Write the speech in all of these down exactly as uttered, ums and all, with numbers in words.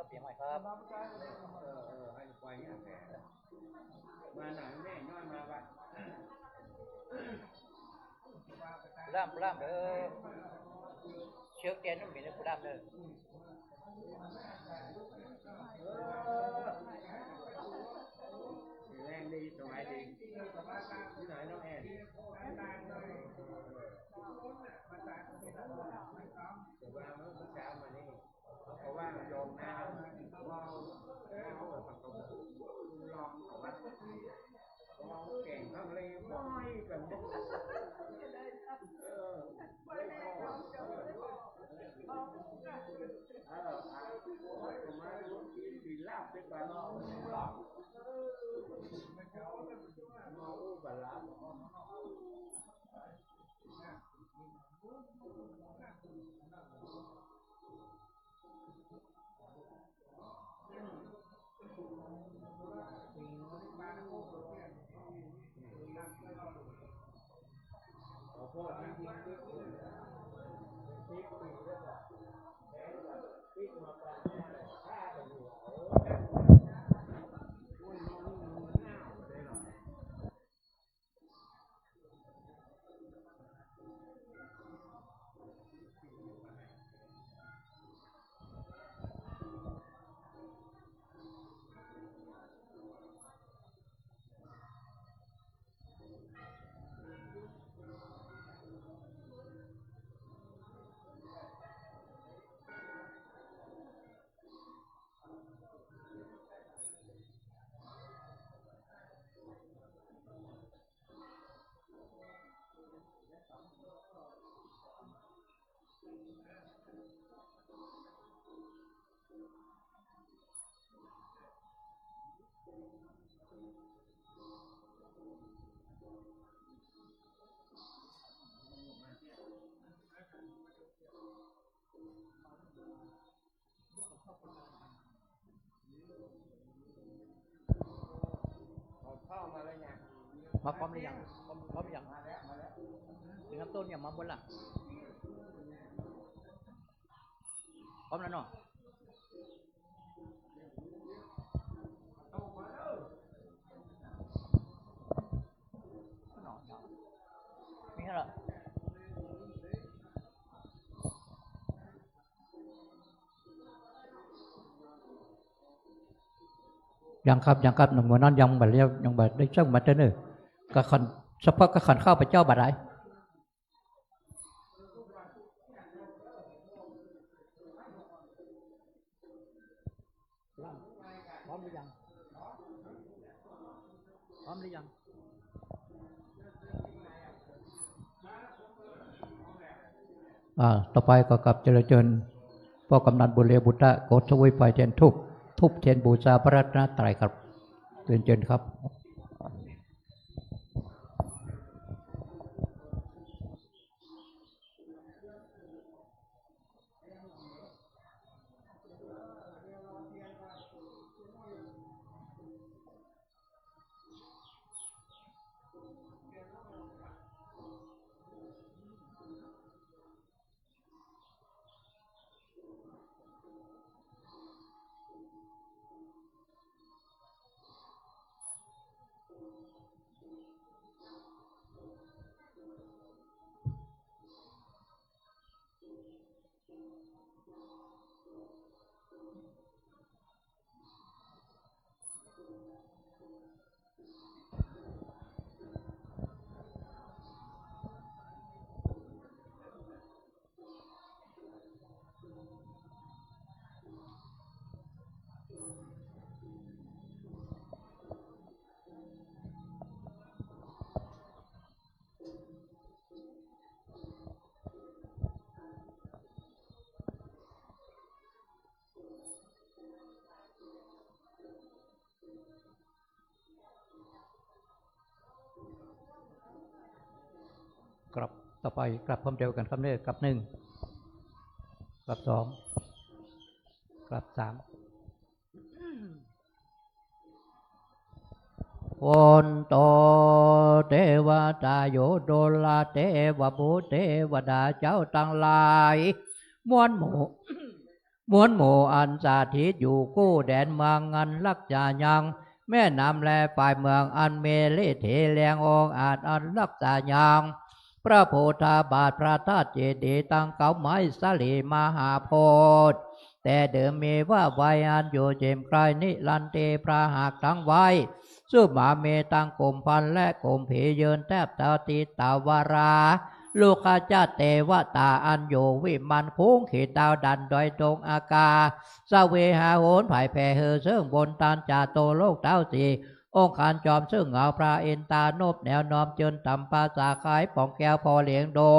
เปียงใหม่ครับ เออ เออ หื้อปล่อยอย่างนี้แหละ มาหน่อยแม่ ย้อนมาวัด ลำ ลำ เออ เชิงเตียนนุ่มหมิ่นนะ ลำ เออ แรงดี สบายดี ที่ไหนน้องแอน เออ แต่ว่าเมื่อเช้ามานี่ เขาก็ว่าโยมนะ ว่า ว่า ลองของวัด ลองแก่งข้างเลว บ่อยกันหมด เออ ไม่พอ เออ อ่ะ มาดูที่ลาบไปก่อน มาอู้กับลาบ มาพร้อมหรือยัง พร้อม พร้อมหรือยัง เตรียมต้นเนี่ยมาบนละ พร้อมแล้วเนาะ นี่แหละ ยังครับ ยังครับ หนุ่มหัวนั้นยังบ่แล้ว ยังบ่ได้เชิงมาเตอร์เนอร์ ก็ขัน เฉพาะก็ขันข้าพเจ้าบ่ได้ พร้อมหรือยัง พร้อมหรือยัง อ่า ต่อไปก็กราบเจริญเจิญ ป้อกำนันบุญเรืองบุตระ โกศสวุยไฟเทียนธูป ธูปเทียนบูชาพระรัตนตรัยครับ เจริญเจิญครับ ครับ ต่อไปกราบพร้อมเดียวกันครับเนอะ กราบหนึ่ง กราบสอง กราบสาม โหนโต เตวตาโย ดูราเทวะบุตรเทวดาเจ้าตังหลาย มวลหมู่ มวลหมู่อันสถิตอยู่กู้แดนเมืองอันรักษายัง แม่น้ำและฝ่ายเมืองอันมีฤทธิ์แรงองอาจอันรักษายัง พระพุทธบาทพระธาตุเจดีย์ตังเก้าไม้สลีมหาโพธิ์ แต่เดิมมีว่าไว้อันอยู่เจ็มไกลนิรันดร์เต พระหากตังไว้ สุมามีตังกุมพันธ์และกุมภียืนแทบเท้าติตาวรา ลูกขจาเตวตาอันอยู่วิมานคุ้งขีดดาวดันดอยดงอากาศ สเวหาโหนผายแผ่หื้อซึ่งบนตันจาตุโลกเท้าสี่ องค์ขันจอมซึ่งเงาพระอินทรานุบแนวน้อมเจิญตำปาสาขายป่องแก้วพอเลี้ยงดู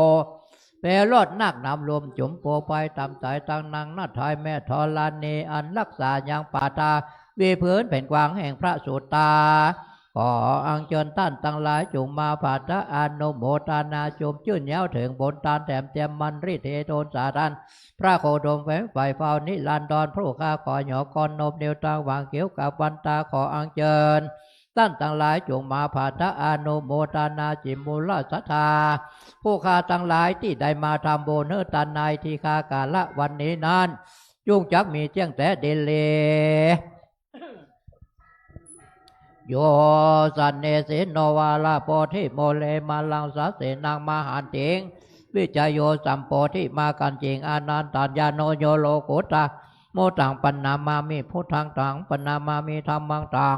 แผ่โลดนักนำลมจุมโปไปตำสายตังนางนาฏไทยแม่ธรณีอันรักษายังปาตา วิพื้นแผ่นกว้างแห่งพระสุตตา ขออัญเจิญต้านตังหลายจุ่งมาผาดาอนุโมทนาจุ่มจื้นเย้าเถิงบนตานแถมเตียมมันฤทธิ์เทโทนสาธาร พระโคดมแฝงฝ่ายเฝ้านิรันดรผู้ข้าขอหยอกกอนนบเดียวตางหวังเกี่ยวกับวันตาขออัญเจิญ ต้านตังหลายจุ่งมาผาดาอนุโมทนาจิมมูลศรัทธา ผู้ข้าตังหลายตี้ได้มาทำบุญหื้อตานในทีฆากาละวันนี้นั้น จุ่งจักมีเจียงแต่ดีหลี โย สันนิสินโน วาลาโพธิโมเล มาลังสาเสนัง มหันติง วิจโย สัมโพธิมากันติง อานันตัญญาโน โย โลกุตตะ โมตัง ปันนามามิ พุทธัง ตัง ปันนามามิ ธัมมัง ตัง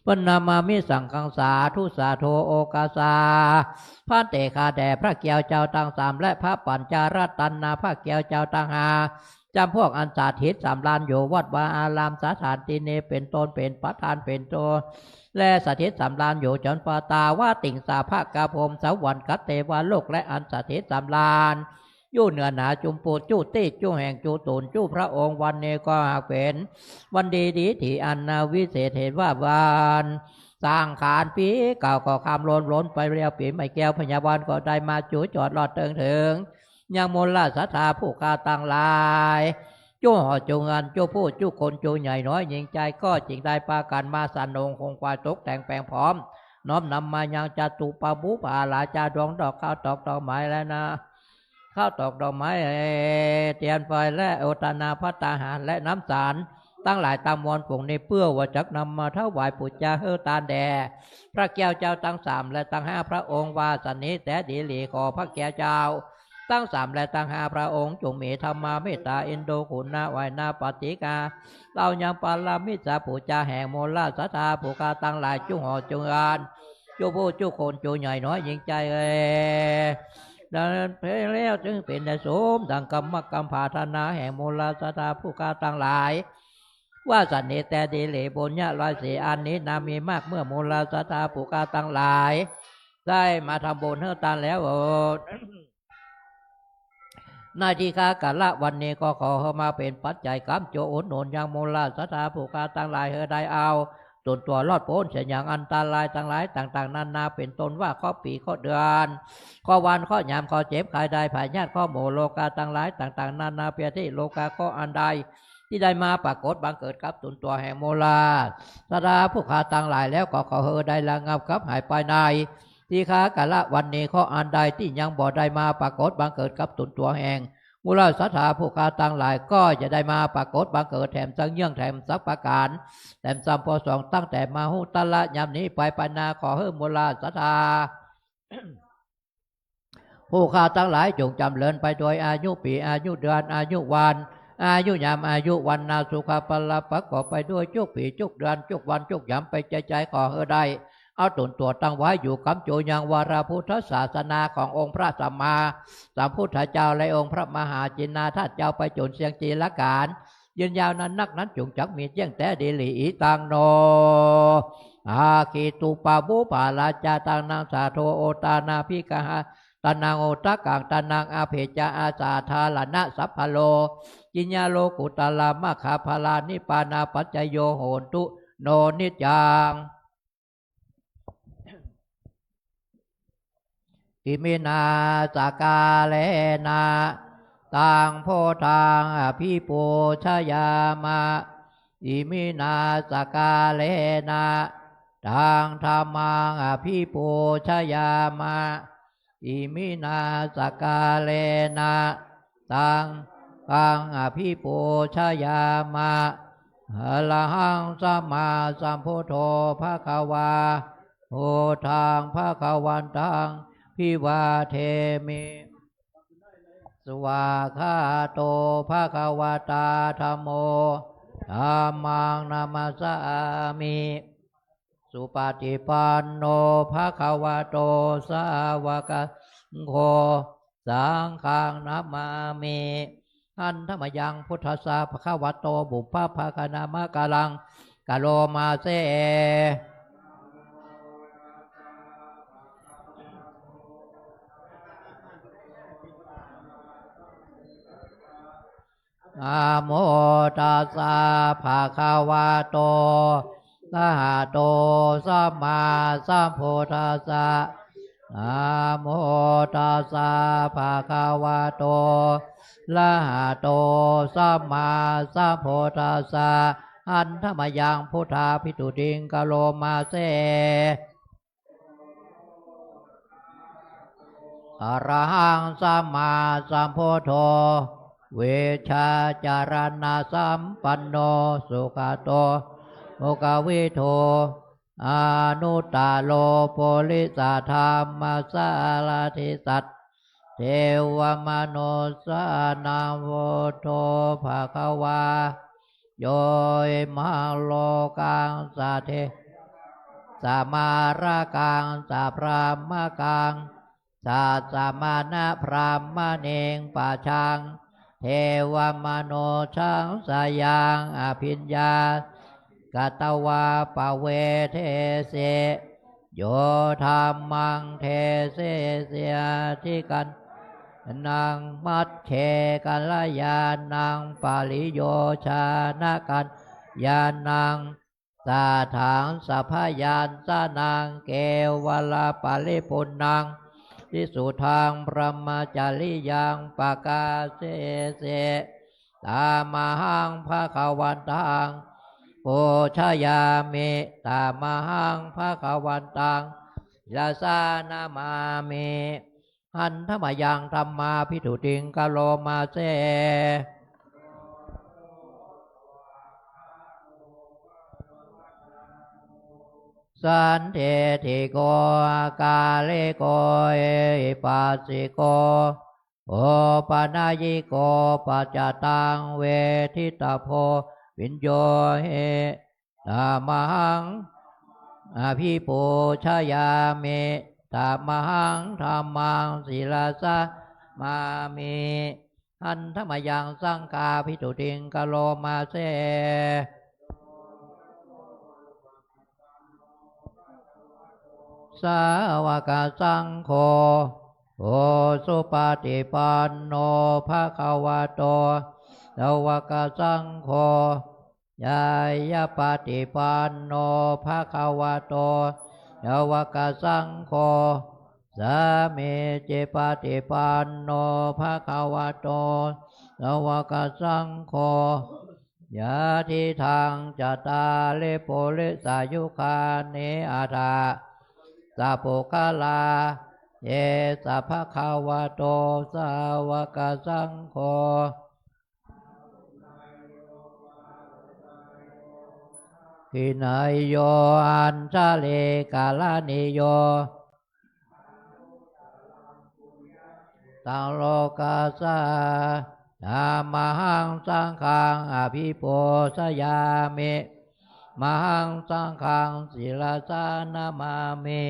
ปันนามามิ สังฆัง สาธุ สาธุ โอกาสา ภันเต ข้าแต่พระแก้วเจ้าตังสาม และพระปัญจรัตนา พระแก้วเจ้าตังห้า จำพวกอันสถิตสำราญอยู่วัดวาอารามสถานตี้นี้ เป๋นต้นเป๋นประธานเป๋นต้น และสถิตสำราญอยู่จนฟ้า ตาวติงสา พระกะพรหม สวรรค์กะเตวโลก และอันสถิตสำราญอยู่เหนือหนาจุ่มผู้จุตี้จุ่งแห่งจุ่งตูนจุ่งพระองค์ วันนี้ก็หากเป๋นวันดีดีตี้อันนาวิเศษ เหตุว่าวันสังขารปี๋เก่าก็ข้ามล้นล้นไปแล้ว ปี๋ใหม่แก้วพญาวันก็ได้มาจุจอดรอดเถิงเถิง ยังมูลศรัทธาผู้ข้าตังหลาย จุ่งหอจุ่งอันจุ่งผู้จุ่งคนจุ่งใหญ่น้อยหญิงจาย ก็จึงได้ปากั๋นมาสนงคงควายตกแต่งแป๋งพร้อม น้อมนำมายังจตุปาบุปผาราชาดวงดอกข้าวตอกดอกไม้และนะ ข้าวตอกดอกไม้ เตียนไฟและโอทนาภัตตาหารและน้ำสาร ตังหลายตังมวลฝูงนี้ เปื้อว่าจักนำมาถวายปู๋จาหื้อตานแด่ พระแก้วเจ้าตังสามและตังห้าพระองค์ ว่าสันนี้แต่ดีหลี ขอพระแก้วเจ้าตังสามและตังห้าพระองค์ จุ่งมีธรรมาเมตตา เอ็นดูกุณาไหว้นาปฏิกา เต้ายังปารามิสาปู๋จาแห่งมูลศรัทธาผู้ข้าตังหลาย จุ่งหอจุ่งอันจุ่งผู้จุ่งคนจุ่งใหญ่น้อยหญิงจายเอย ดังนั้นไปแล้วจึงเป๋นได้สมดังกำมักกำผาถนาแห่งมูลศรัทธาผู้ข้าตังหลาย ว่าสันนี้แต่ดีหลี บุญญาร้อยสี่อันนี้นามีมาก เมื่อมูลศรัทธาผู้ข้าตังหลาย ได้มาทำบุญหื้อตานแล้ว ในทีฆากาละวันนี้ก็ขอหื้อมาเป๋นปัจจัยก๋ำโจอุดหนุนยังมูลศรัทธาผู้ข้าตังหลาย หื้อได้เอา ตนตั๋วรอดป๊นเสียยังอันตรายตังหลายต่างๆ นานา เป๋นต้นว่าเคราะห์ปี๋เคราะห์เดือน เคราะห์วันเคราะห์ยาม เคราะห์เจ็บไข้ได้พยาธิ เคราะห์หมู่โรคาตังหลายต่างๆ นานา เพียรตี้โรคาเคราะห์อันใดตี้ได้มาปรากฏบังเกิดกับตนตั๋วแห่งมูลศรัทธาผู้ข้าตังหลายแล้ว ก็ขอหื้อได้ระงับกับหายไปในทีฆากาละวันนี้ เคราะห์อันใดตี้ยังบ่ได้มาปรากฏบังเกิดกับตนตั๋วแห่ง มูลศรัทธาผู้ข้าตังหลาย ก็จะได้มาปรากฏบังเกิดแถมสังเยื่องแถมสักประก๋าน แถมสัมโพธิ์สองตั้งแต่มหุตระยามนี้ไปไปนา ขอหื้อมูลศรัทธาผู้ข้าตังหลายจุ่งจ๋ำเริญไปโดยอายุปี๋ อายุเดือน อายุวัน อายุยาม อายุวรรณะ สุขะพละประกอบไปด้วยจุกปี๋จุกเดือนจุกวันจุกยามไปจายๆ ขอหื้อได้ เอาตนตั๋วตั้งไว้อยู่ก๋ำโจยังวรพุทธศาสนาขององค์พระสัมมาสัมพุทธเจ้าและองค์พระมหาจินนาธาตุเจ้าไปจ๋นเสี้ยงจีรกาลยืนยาวนั้นนักนั้น จุ่งจักมีเจียงแต่ดีหลี อิตังโน อาคิตุปาบุปผาราชาตานังสาโท โอตานาภิกหะตานัง โอตะกังตานัง อภิจจาอาสาธารณะสัพพะโลกิยาโลกุตตะลามัคคาพลานิพพานาปัจจโยโหนตุ โนนิจจัง อิมินาสกาเลนะ ตังพุทธังอภิปูชยามะ อิมินาสกาเลนะ ตังธัมมังอภิปูชยามะ อิมินาสกาเลนะ ตัง taṃ abhipūjayāma. Arahaṃ sammāsambuddho bhagavā, buddhaṃ bhagavantaṃ abhivādemi. Svākkhāto bhagavatā dhammo, dhammaṃ namassāmi. Supaṭipanno bhagavato sāvakasaṅgho, saṅghaṃ namāmi. Handa mayaṃ buddhassa bhagavato pubbabhāganamakāraṃ karoma se. Namo tassa bhagavato arahato sammāsambuddhassa. Namo tassa bhagavato arahato sammāsambuddhassa. Handa mayaṃ buddhābhistutiṃ karoma se. Arahaṃ sammāsambuddho, vijjācaraṇasampanno, sugato lokavidū, anuttaro purisadammasārathi satthā devamanussānaṃ buddho bhagavā. Yo imaṃ lokaṃ sadevakaṃ samārakaṃ sabrahmakaṃ sassamaṇabrāhmaṇiṃ pajaṃ devamanussānaṃ sayaṃ abhiññāya katvā pavedesi. Yo dhammaṃ desesi ādi kalyāṇaṃ, majjhe kalyāṇaṃ, pariyojānakalyāṇaṃ, saccaṃ sabyañjanaṃ, kevalaparipuṇṇaṃ, visuddhaṃ brahmacariyaṃ, pakāsesi. Tamahaṃ bhagavantaṃ pūjayāmi. Tamahaṃ bhagavantaṃ sirasā namāmi. Handa mayaṃ dhammābhistutiṃ karoma se. Sandiṭṭhiko akāliko ehipassiko opanayiko paccattaṃ veditabbo viññūhi. Tamahaṃ abhipūjayāmi. Tamahaṃ dhammaṃ sirasā namāmi. Handa mayaṃ saṅghābhistutiṃ karoma se. Sāvakasaṅgho, ujupaṭipanno bhagavato sāvakasaṅgho, ñāyapaṭipanno bhagavato sāvakasaṅgho, sāmīcipaṭipanno bhagavato sāvakasaṅgho, yadidaṃ cattāri purisayugāni aṭṭha purisapuggalā, esa bhagavato sāvakasaṅgho, āhuneyyo añjalikaraṇīyo, taṃ lokassa. Tamahaṃ saṅghaṃ abhipūjayāmi. Tamahaṃ saṅghaṃ sirasā namāmi.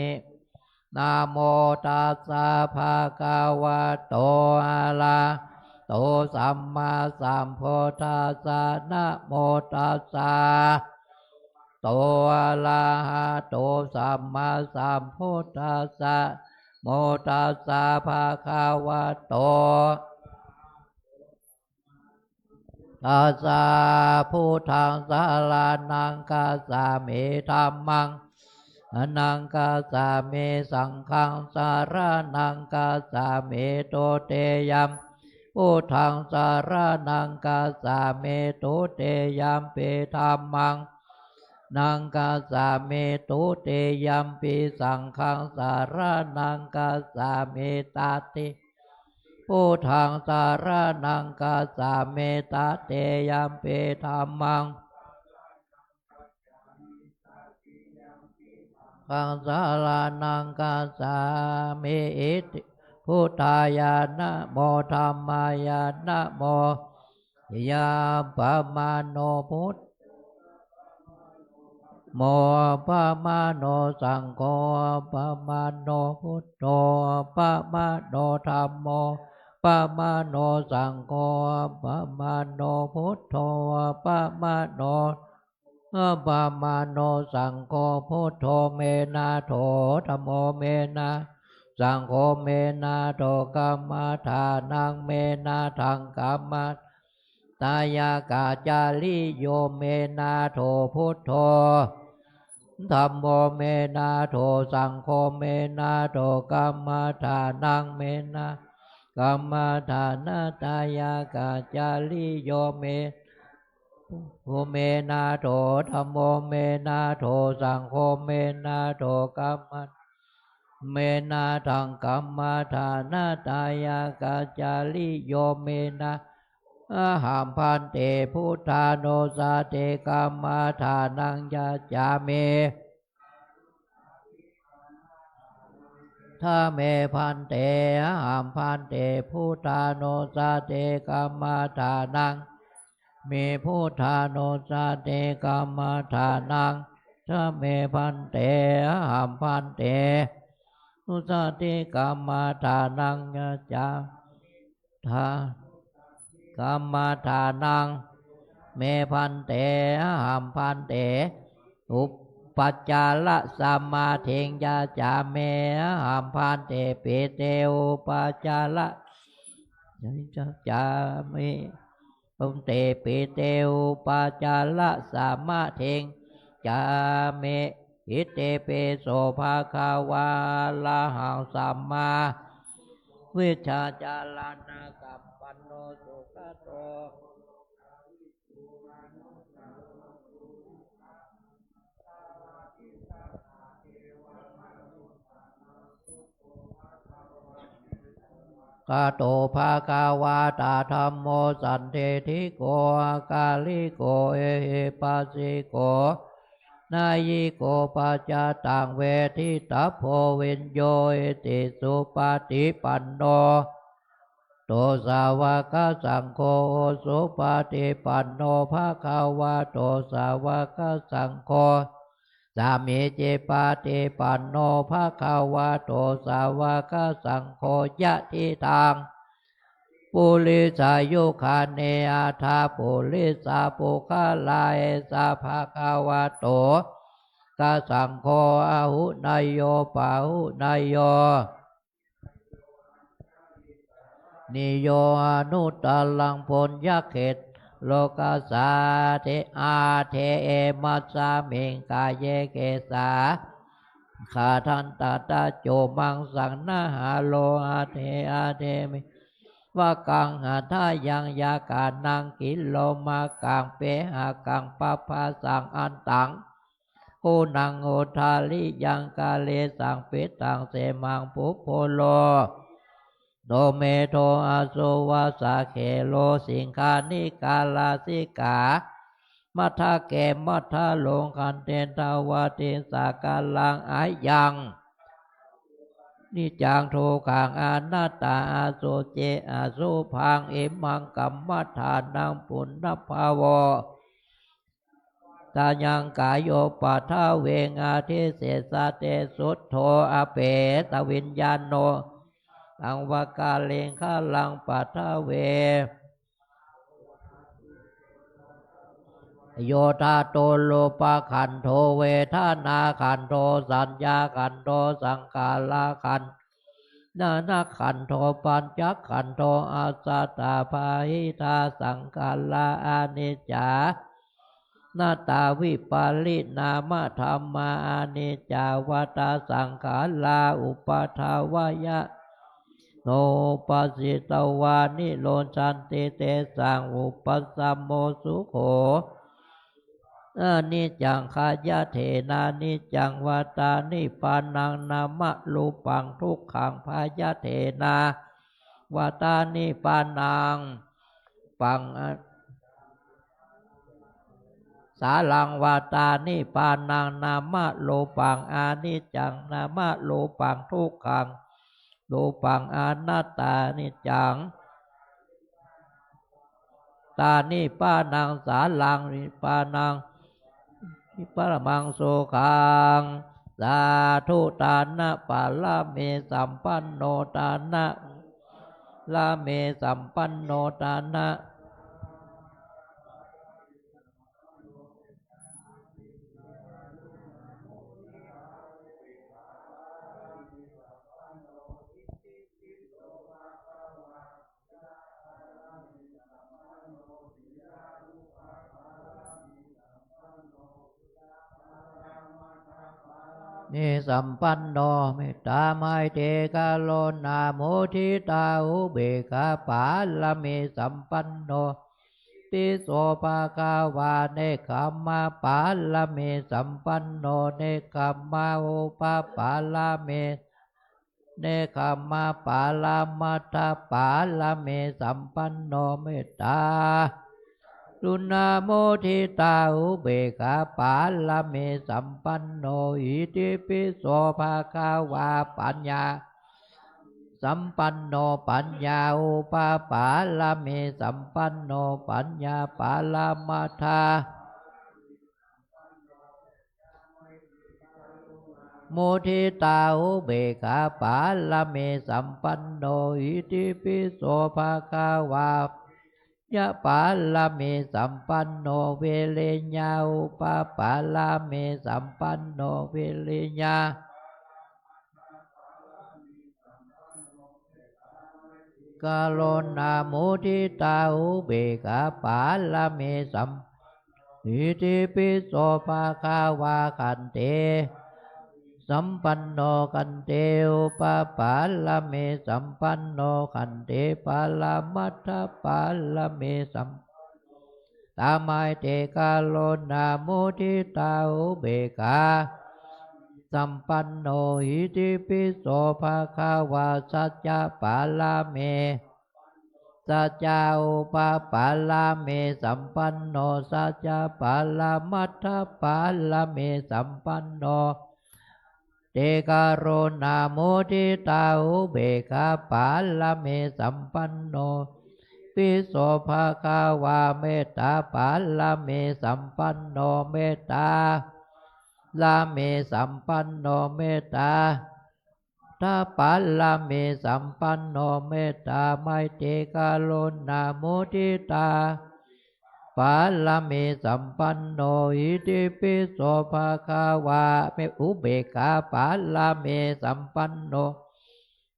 Namo tassa bhagavato arahato sammāsambuddhassa. Namo tassa bhagavato arahato sammāsambuddhassa. Namo tassa bhagavato tassa. Buddhaṃ saraṇaṃ gacchāmi. Dhammaṃ saraṇaṃ gacchāmi. Saṅghaṃ saraṇaṃ gacchāmi. Dutiyampi buddhaṃ saraṇaṃ gacchāmi. Dutiyampi dhammaṃ saraṇaṃ gacchāmi. Dutiyampi saṅghaṃ saraṇaṃ gacchāmi. Tati Buddhaṃ saraṇaṃ gacchāmi. Tatiyampi dhammaṃ saraṇaṃ gacchāmi. Iti buddhāya, namo dhammāya, namo appamāṇo buddho, mo appamāṇo saṅgho, appamāṇo buddho, appamāṇo dhammo, appamāṇo saṅgho, appamāṇo buddho, appamāṇo, appamāṇo saṅgho. Buddho me nātho, dhammo me nā, saṅgho me nātho, kammadānaṃ me nāthaṃ, kamma dāyakācariyo me nātho. Buddho dhammo me nātho, saṅgho me nātho, kammadānaṃ me nā, kammadānadāyakācariyo me, me nātho, dhammo me nātho, saṅgho me nātho, kamma me nāthaṃ, kammadānadāyakācariyo me nā. Ahaṃ bhante buddhānussati kammadānaṃ yācāmi. Dha me bhante, ahaṃ bhante buddhānussati kammadānaṃ, me buddhānussati kammadānaṃ. Dha me bhante, ahaṃ bhante nussati kammadānaṃ yācā, dha, kammadānaṃ. Me bhante, ahaṃ bhante upācārasamādhiṃ yācāmi. Ahaṃ bhante pite upācāra yācāmi. Bhante pite upācārasamādhiṃ yācāmi. Iti pi so bhagavā arahaṃ sammāsambuddho vijjācaraṇasampanno sugato gato bhagavatā dhammo sandiṭṭhiko akāliko ehipassiko opanayiko paccattaṃ veditabbo viññūhīti. Supaṭipanno to sāvakasaṅgho, ujupaṭipanno bhagavato sāvakasaṅgho, sāmīcipaṭipanno bhagavato sāvakasaṅgho, yadidaṃ purisayugāni aṭṭha purisapuggalā, esa bhagavato sāvakasaṅgho, āhuneyyo pāhuneyyo niyo anuttaraṃ puññakkhettaṃ lokassāti. Atthi imasmiṃ kāye kesā nakhagga dantaṃ ca comaṃ saṇhāro, atthi atthimimaṃ vagaṃ hadayaṃ yakkhānaṃ kilomakaṃ pahekaṃ pabhāsaṃ antaṃ guṇaṃ udariyaṃ karīsaṃ pittaṃ semhaṃ pubbulo, no medo asuvassa khero, siṅghāṇikā rajikā matthake mattharū khantindavādi saṅkaraṃ. Ayaṃ niccaṃ dukkhaṃ anattā, asuciṃ asubhaṃ, imaṃ kammadānaṃ punabbhāvo. Tayaṃ kāyo paṭhaviṃ adhisessati, chuddho apetaviññāṇo, taṃ vā kaliṅgaraṃ paṭhaviṃ yo dhātu rūpakkhandho, vedanākkhandho, saññākkhandho, saṅkhārakkhandho, viññāṇakkhandho, pañcakkhandho. Ajjhattā bahiddhā saṅkhārā aniccā anattā, vipariṇāmadhammā aniccā vata saṅkhārā, uppādavayadh no uppajjitvā nirujjhanti, tesaṃ vūpasamo sukho aniccaṃ, bhayatthena niccaṃ vata nibbānaṃ, nāmarūpaṃ dukkhaṃ bhayatthena วาตานิปานัง ปัง สารัง วาตานิปานัง นามะ รูปัง อนิจจัง นามะ รูปัง ทุกขัง รูปัง อนัตตา นิจจัง ตานิปานัง สารัง นิปานัง ปรมังสุขัง สาธุ ทานะปารมีสัมปันโน ทานะปารมีสัมปันโน ทานะ มีสัมปันโน เมตตา ไมตรี กรุณา มุทิตา อุเบกขา ปารมีสัมปันโน อิติปิโส ภะคะวา เนกขัมมะ ปารมีสัมปันโน เนกขัมมะ อุปปารมี เนกขัมมะ ปรมัตถปารมีสัมปันโน เมตตา กรุณา มุทิตา อุเบกขา ปารมีสัมปันโน อิติปิโส ภะคะวา ปัญญาสัมปันโน ปัญญา อุปปารมีสัมปันโน ปัญญา ปรมัตถ มุทิตา อุเบกขา ปารมีสัมปันโน อิติปิโส ภะคะวา ยะ ปารมีสัมปันโน วิริยา อุปปารมีสัมปันโน วิริยา กรุณา มุทิตา อุเบกขา ปารมีสัม อิติปิโส ภะคะวา ขันติสัมปันโน ขันติ อุปปารมีสัมปันโน ขันติ ปรมัตถปารมีสัม ตา ไมตรี กรุณา มุทิตา อุเบกขา สัมปันโน อิติปิโส ภะคะวา สัจจะปารมี สัจจา อุปปารมีสัมปันโน สัจจะ ปรมัตถปารมีสัมปันโน เต กรุณา มุทิตา อุเบกขา ปารมีสัมปันโน ปิโส ภะคะวา เมตตา ปารมีสัมปันโน เมตตา ปารมีสัมปันโน เมตตา ทัพพารมีสัมปันโน เมตตา ไมตรี กรุณา มุทิตา ปารมีสัมปันโน อิติปิโส ภะคะวา เม อุเบกขา ปารมีสัมปันโน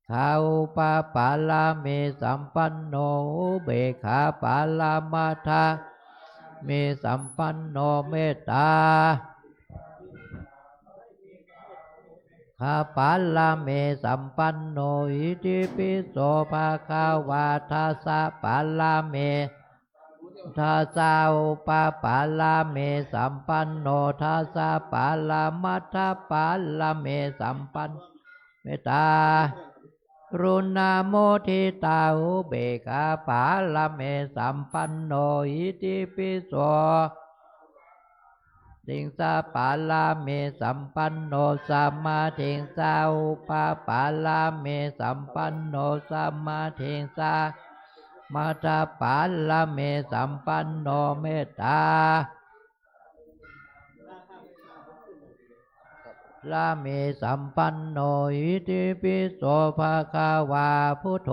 ขา อุปปารมีสัมปันโน อุเบกขา ปรมัตถ มีสัมปันโน เมตตา ขา ปารมีสัมปันโน อิติปิโส ภะคะวา ทัสสะ ปารมี ทัสสะ อุปปารมีสัมปันโน ทัสสะ ปรมัตถปารมีสัมปัน เมตตา กรุณา มุทิตา อุเบกขา ปารมีสัมปันโน อิติปิโส สิงสะ ปารมีสัมปันโน สมาสิงสะ อุปปารมีสัมปันโน สมาสิงสะ มัตถปารมีสัมปันโน เมตตา ปารมีสัมปันโน อิติปิโส ภะคะวา พุทโธ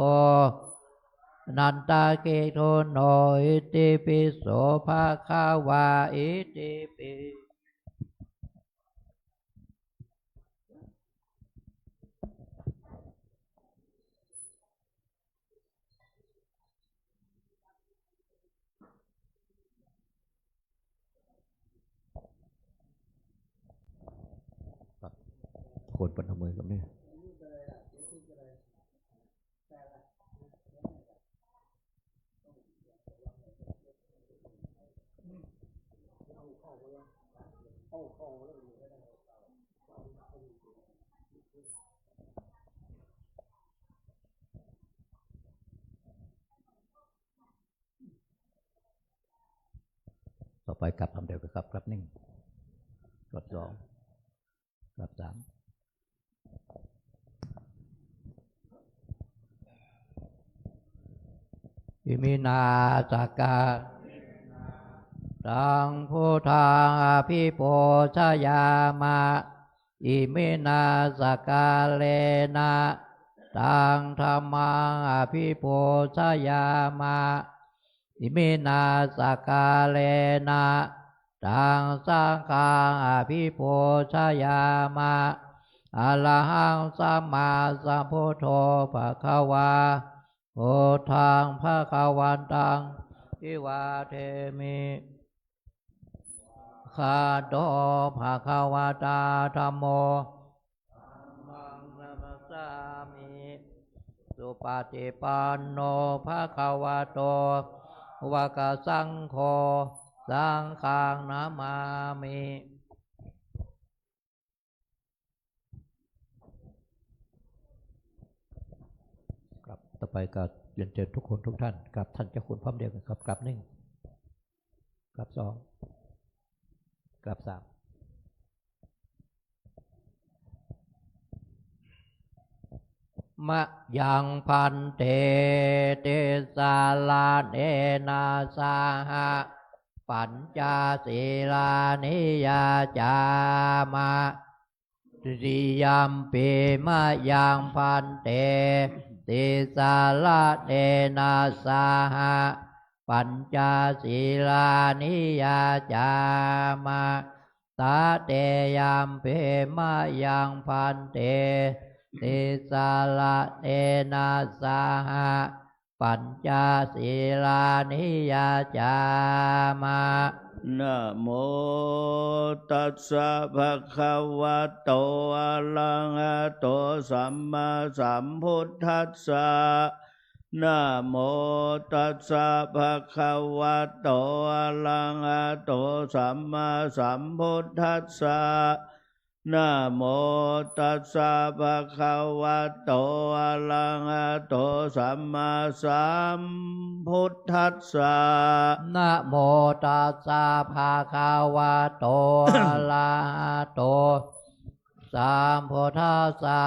นันทกิตุโน อิติปิโส ภะคะวา อิติปิ คนปนทำไมกับเนี่ย ไปกลับคำเดียวกันครับ กลับหนึ่ง กลับสอง กลับสาม Iminā sakkārena taṃ buddhaṃ abhipūjayāma. Iminā sakkārena taṃ dhammaṃ abhipūjayāma. Iminā sakkārena taṃ saṅghaṃ abhipūjayāma. Arahaṃ sammāsambuddho bhagavā, buddhaṃ bhagavantaṃ abhivādemi. Svākkhāto bhagavatā dhammo, dhammaṃ namassāmi. Supaṭipanno bhagavato sāvakasaṅgho, saṅghaṃ namāmi. ครับ ต่อไปก็เรียนเชิญทุกคนทุกท่านกราบท่านเจ้าคุณพร้อมเดียวกันครับ กราบหนึ่ง กราบสอง กราบสาม Mayaṃ bhante tisaraṇena saha pañca sīlāni yācāma. Dutiyampi mayaṃ bhante tisaraṇena saha pañca sīlāni yācāma. Tatiyampi mayaṃ bhante tisaraṇena saha pañca sīlāni yācāma. Namo tassa bhagavato arahato sammāsambuddhassa. Namo tassa bhagavato arahato sammāsambuddhassa. Namo tassa bhagavato arahato sammāsambuddhassa. Namo tassa bhagavato arahato sambuddhassa.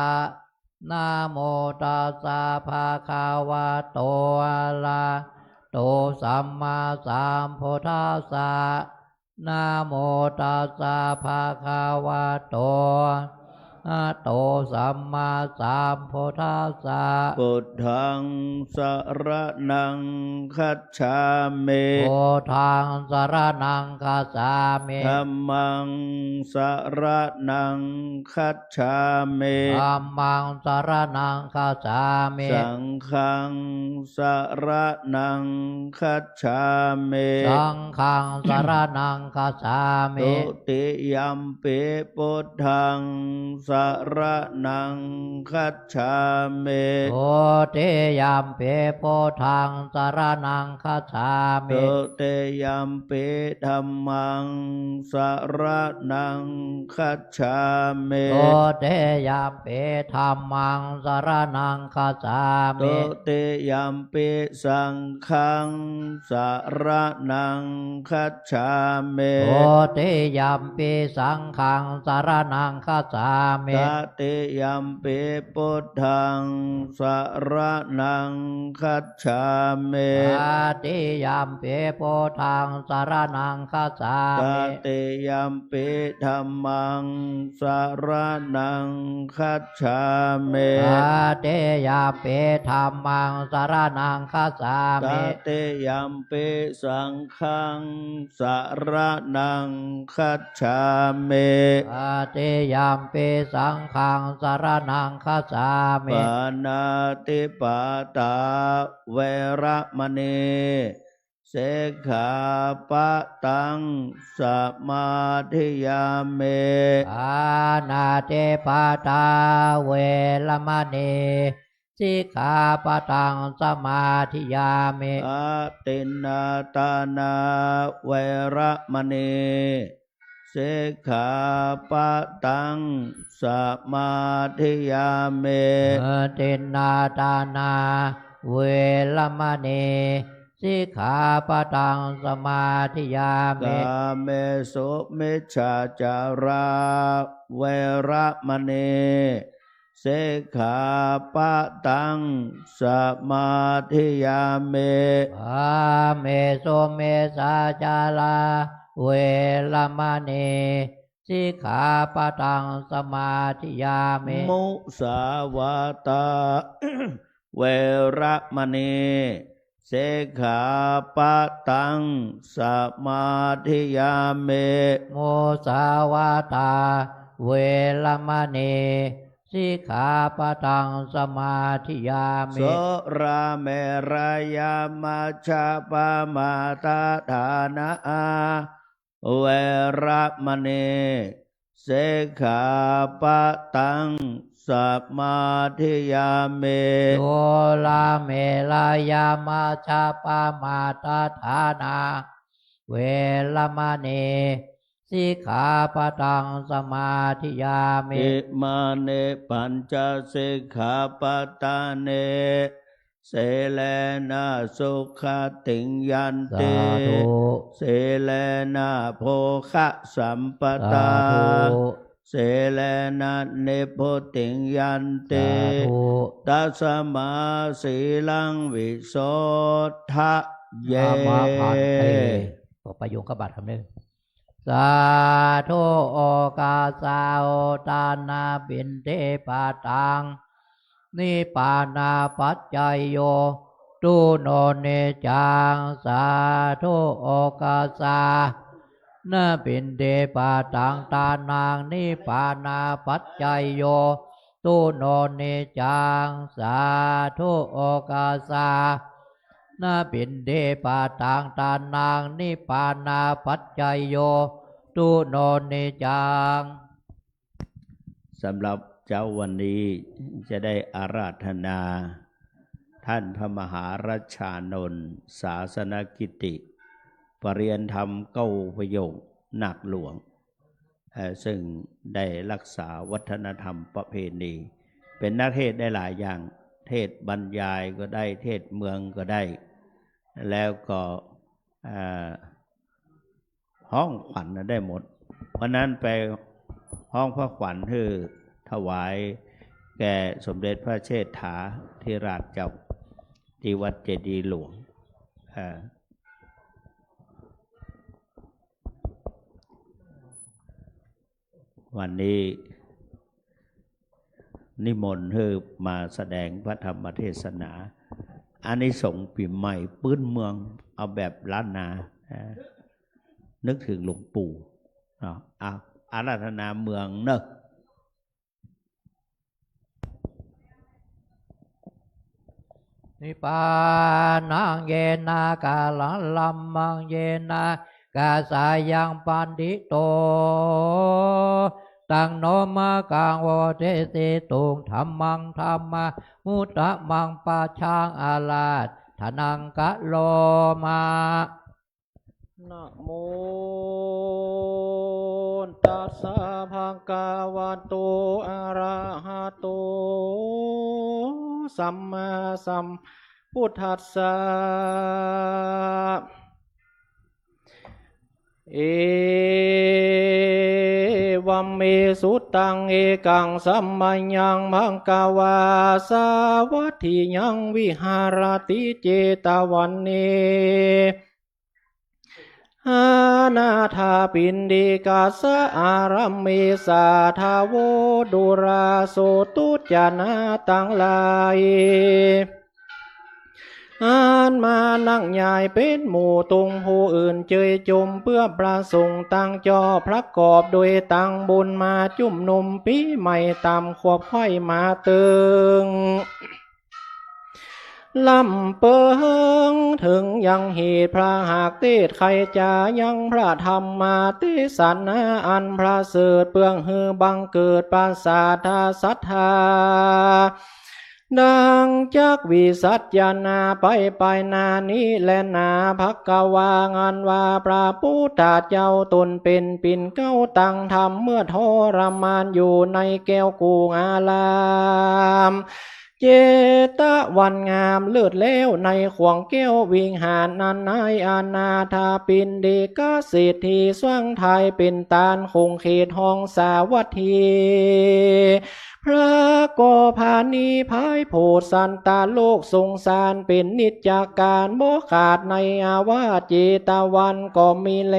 Namo tassa bhagavato arahato sammāsambuddhassa. Namo tassa bhagavato arahato sammāsambuddhassa. Buddhaṃ saraṇaṃ gacchāmi. Buddhaṃ saraṇaṃ gacchāmi. Dhammaṃ saraṇaṃ gacchāmi. Dhammaṃ saraṇaṃ gacchāmi. Saṅghaṃ saraṇaṃ gacchāmi. Saṅghaṃ saraṇaṃ gacchāmi. Dutiyampi buddhaṃ saraṇaṃ gacchāmi. Dutiyampi buddhaṃ saraṇaṃ gacchāmi. Dutiyampi dhammaṃ saraṇaṃ gacchāmi. Dutiyampi dhammaṃ saraṇaṃ gacchāmi. Dutiyampi saṅghaṃ saraṇaṃ gacchāmi. Dutiyampi saṅghaṃ saraṇaṃ gacchāmi. Tatiyampi buddhaṃ saraṇaṃ gacchāmi. Tatiyampi buddhaṃ saraṇaṃ gacchāmi. Tatiyampi dhammaṃ saraṇaṃ gacchāmi. Tatiyampi dhammaṃ saraṇaṃ gacchāmi. Tatiyampi saṅghaṃ saraṇaṃ gacchāmi. Tatiyampi saṅghaṃ saraṇaṃ gacchāmi. Pāṇātipātā veramaṇī sikkhāpadaṃ samādiyāmi. Pāṇātipātā veramaṇī sikkhāpadaṃ samādiyāmi. Adinnādānā veramaṇī sikkhāpadaṃ samādiyāmi. Adinnādānā veramaṇī สิกขาปะตังสมาธิยามิ กาเมสุมิจฉาจาราเวระมะณี สิกขาปะตังสมาธิยามิ กาเมสุมิจฉาจาราเวระมะณี สิกขาปะตังสมาธิยามิ มุสาวาทาเวระมะณี สิกขาปะตังสมาธิยามิ มุสาวาทาเวระมะณี สิกขาปะตังสมาธิยามิ สุราเมรยมัจจปมาทฐานา เวระมะณี สิกขาปะตังสมาธิยามิ สุราเมรยมัจจปมาทฐานา เวระมะณี สิกขาปะตังสมาธิยามิ อิมานิปัญจสิกขาปะทานิ สีเลนะสุขะติงยันติ สาธุ สีเลนะโภคะสัมปะทา สาธุ สีเลนะนิพพุติงยันติ สาธุ ตัสมาสีลังวิโสทะเย นะมะ ภันเต ขอประโยคบัตรคำหนึ่ง สาธุ โอคาสา โอทานาปิณฑิปาตัง นิพพานาปัจจโย ตุโน นิจจัง สาธุ โอคาสา นาปิณฑิปาตังทานัง นิพพานาปัจจโย ตุโน นิจจัง สาธุ โอคาสา นาปิณฑิปาตังทานัง นิพพานาปัจจโย ตุโน นิจจัง สำหรับเจ๊าวันนี้จะได้อาราธนาท่านพระมหารัชชานนท์ ศาสนกิติ ปริยญธรรมเก้าประโยคหนักหลวง เอ่อ ซึ่งได้รักษาวัฒนธรรมประเพณี เป็นนักเทศน์ได้หลายอย่าง เทศน์บรรยายก็ได้ เทศน์เมืองก็ได้ แล้วก็ เอ่อ ฮ้องขวัญน่ะได้หมด วันนั้นไปฮ้องพระขวัญหื้อถวายแก่สมเด็จพระเชษฐาธิราชเจ้า ตี้วัดเจดีย์หลวง เอ่อ วันนี้นิมนต์หื้อมาแสดงพระธรรมเทศนา อานิสงส์ปี๋ใหม่ปื๊นเมือง เอาแบบล้านนา เอ่อ นึกถึงหลวงปู่เนาะ อ่ะ อาราธนาเมืองเนอะ นิพพานัง เยนะกาลัง ธัมมัง เยนะกาสายัง ปันธิโต ตัง โนมะกัง โวเทสิตุง ธัมมัง ธัมมานุตตะมัง ปัจฉัง อาราธนัง กะโรมะ นะโมตัสสะ ภะคะวะโต อะระหะโต สัมมาสัมพุทธัสสะ เอวัมเม สุตัง เอกัง สะมะยัง ภะคะวา สาวัตถิยัง วิหะระติ เจตะวะเน อะนาถาปิณฑิกัสสะ อารัมเม สาทะโว ดูราโสตุจจานาตังหลาย อันมานั่งใหญ่เป๋นหมู่ตุงผู้อื่นเจยจุม เปื้อประสงค์ตังจอบประกอบโดยตังบุญมาจุมนุมปี๋ใหม่ต๋ามขวบไขว้มาเติง ลำเปิงเถิงยังเหตุพระหากเตสน์ไขจ๋ายังพระธรรมเตสนาอันประเสริฐ เปื้อหื้อบังเกิดประสาทะศรัทธา ดังจักวิสัชนาไปไปหน้านี้แลนา ภะคะวา อันว่าพระปุทธเจ้าต๋นเป๋นปิ่นเกล้าตังธรรมเมื่อทรมานอยู่ในแก้วกุงอาราม เจตวันงามเลิศแล้วในขวงแก้ววิหาร อันนายอนาถปิณฑิกเศรษฐีสร้างถวายเป๋นตานขงเขตห้องสาวัตถี พระก็ผานิพพานโผดสัตว์โลกสงสาร เป๋นนิจการบ่ขาดในอาวาสเจตวันก็มีแล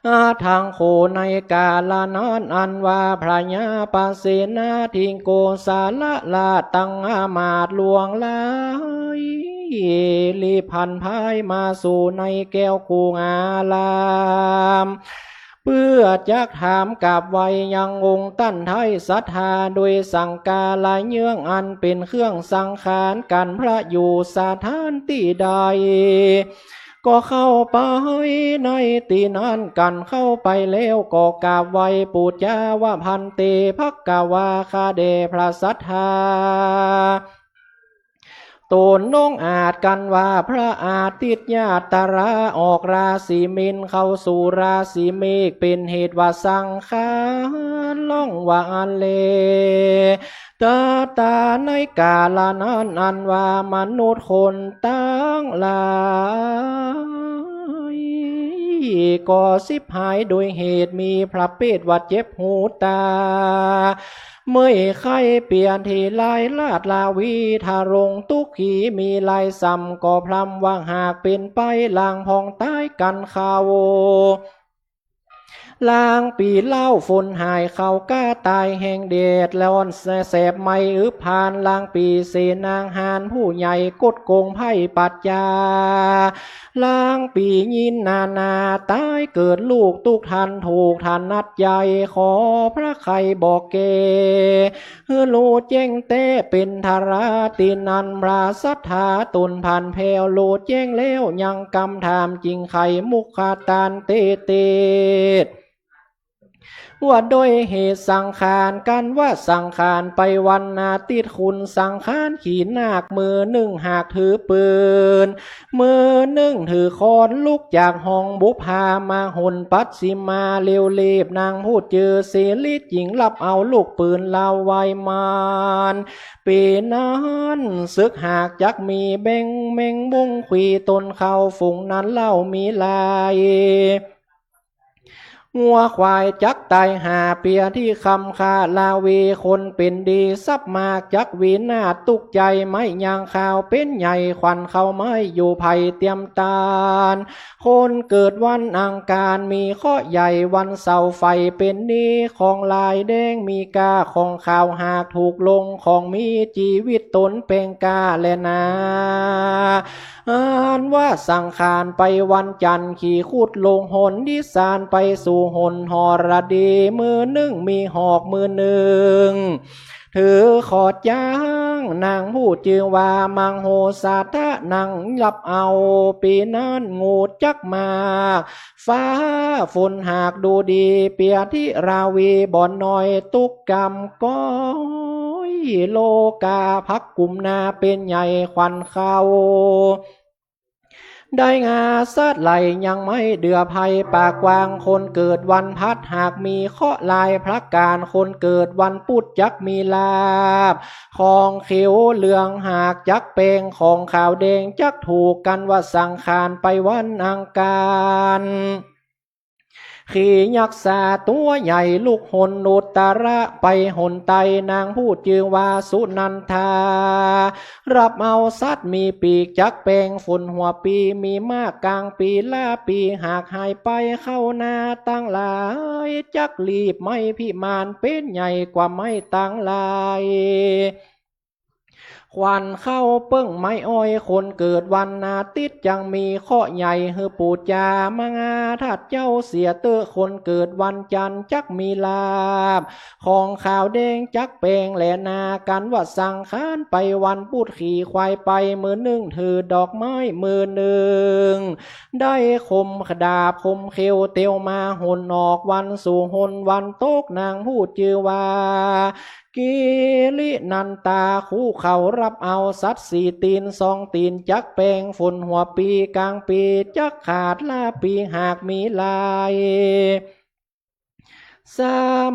อา ทั้งโข ในกาละนั้นอันว่าพระยาปเสนาธิโกศลราชตังอามาตย์หลวงหลาย รีบผันพายมาสู่ในแก้วกุงอาราม เปื้อจักถามกราบไหว้ยังองค์ต้านไท้ศรัทธา โดยสังฆาระเยื่องอันเป๋นเครื่องสังขารกันพระอยู่สถานตี้ใด ก็เข้าไปในตี้นั้นกัน เข้าไปแล้วก็กราบไหว้ปู๋จาว่า ภันเต ภะคะวา ข้าแด่พระศรัทธา ต๋นองอาจกันว่าพระอาทิตย์ยาตราออกราศีมีนเข้าสู่ราศีเมษ เป๋นเหตุว่าสังขารล่องว่าอันเล ตาตาในกาละนั้นอันว่ามนุษย์คนตังหลาย ก็ฉิบหายโดยเหตุมีพระเปรตว่าเจ็บหูต๋า เมื่อยไข้เปียทีลายราชราวี ทรงตุ๊กขีมีลายซ้ำก็พร่ำว่าหากเป๋นไปลางผ่องต๋ายกันเข้า ลางปี๋เล่าฝนหายเข้าก้าต๋ายแห่งแดดร้อนแสบไหม้อึบพาน ลางปี๋เสนาหารผู้ใหญ่กดโกงไพร่ปราชญา ลางปี๋ยินนานาต๋ายเกิดลูกตุ๊กตันถูกถนัดใหญ่ ขอพระไขบอกแก่ หื้อฮู้แจ้งแต๊เป๋นทาระตี้นั้น พระศรัทธาต๋นผันแผ้วฮู้แจ้งแล้วยังกำถามจิ่งไขมุขตานเตเต ว่าโดยเหตุสังขารกันว่าสังขารไปวันอาทิตย์ คุณสังขารขี่นาคมือนึ่งหากถือปืน มือนึ่งถือค้อนลุกจากห้องบุปผามาหนปัสสิมาเร็วรีบ นางผู้จื้อสิริจิ่งฮับเอาลูกปืนลาวไว้มาน ปี๋นั้นศึกหากจักมีแบ่งแมงมุมขวีตนเข้าฝูงนั้นเล่ามีหลาย งัวควายจักต๋ายหาเปียทีคำคาราวี คนเป๋นดีทรัพย์มากจักวินาศ ตุ๊กข์ใจ๋ไม้ยางคาวเป๋นใหญ่ ขวัญเขาไม้อยู่ไพร่เตรียมตาน คนเกิดวันอังคารมีเคราะห์ใหญ่ วันเสาร์ไฟเป๋นหนี้ ของลายแดงมีก้า ของขาวหากถูกลง ของมีจีวิตต๋นแปงก้าแลนา อันว่าสังขารไปวันจันทร์ ขี่ครุฑลงหนดิสานไปสู่หนหรดี มือนึ่งมีหอกมือนึ่งถือขอดจ๊าง นางผู้จื้อว่ามังโหสถะนางฮับเอา ปี๋นั้นงูจักมาก ฟ้าฝนหากดูดี เปียทีราวีบ่อนน้อย ตุ๊กข์กำก้อยโลกา ภักกุมนาเป๋นใหญ่ ขวัญเขา ได้งาสัตว์ไหลยังไม่เดือภัย ปากกว้างคนเกิดวันพฤหัสหากมีเคราะห์หลายประก๋าน คนเกิดวันปุธจักมีลาภ ของเขียวเหลืองหากจักแปง ของขาวแดงจักถูก กันว่าสังขารไปวันอังคาร ขี่ยักษ์สาตั๋วใหญ่ลุกหนอุตตระไปหนใต้ นางผู้จื้อว่าสุนันทา ฮับเอาสัตว์มีปีกจักแปง ฝนหัวปี๋มีมาก ก๋างปี๋ลาปี๋หากหายไป เข้านาตังหลายจักรีบ ไม้พิมานเป๋นใหญ่กว่าไม้ตังหลาย ขวัญเข้าเปิ้งไม้อ้อย คนเกิดวันอาทิตย์จักมีเคราะห์ใหญ่ หื้อปู๋จามังอาทัดเจ้าเสียเต๊อะ คนเกิดวันจันทร์จักมีลาภ ของขาวแดงจักแปงแลนา กันว่าสังขารไปวันปุธ ขี่ควายไปมือนึ่งถือดอกไม้มือนึ่ง ได้คมดาบคมเขียวเตียวมาหนออกวันสู่หนวันตก นางผู้จื้อว่า กิรินันตา คู่เขาฮับเอาสัตว์สี่ตี๋นสองตี๋นจักแปง ฝนหัวปี๋ก๋างปี๋จักขาด ลาปี๋หากมีหลาย ส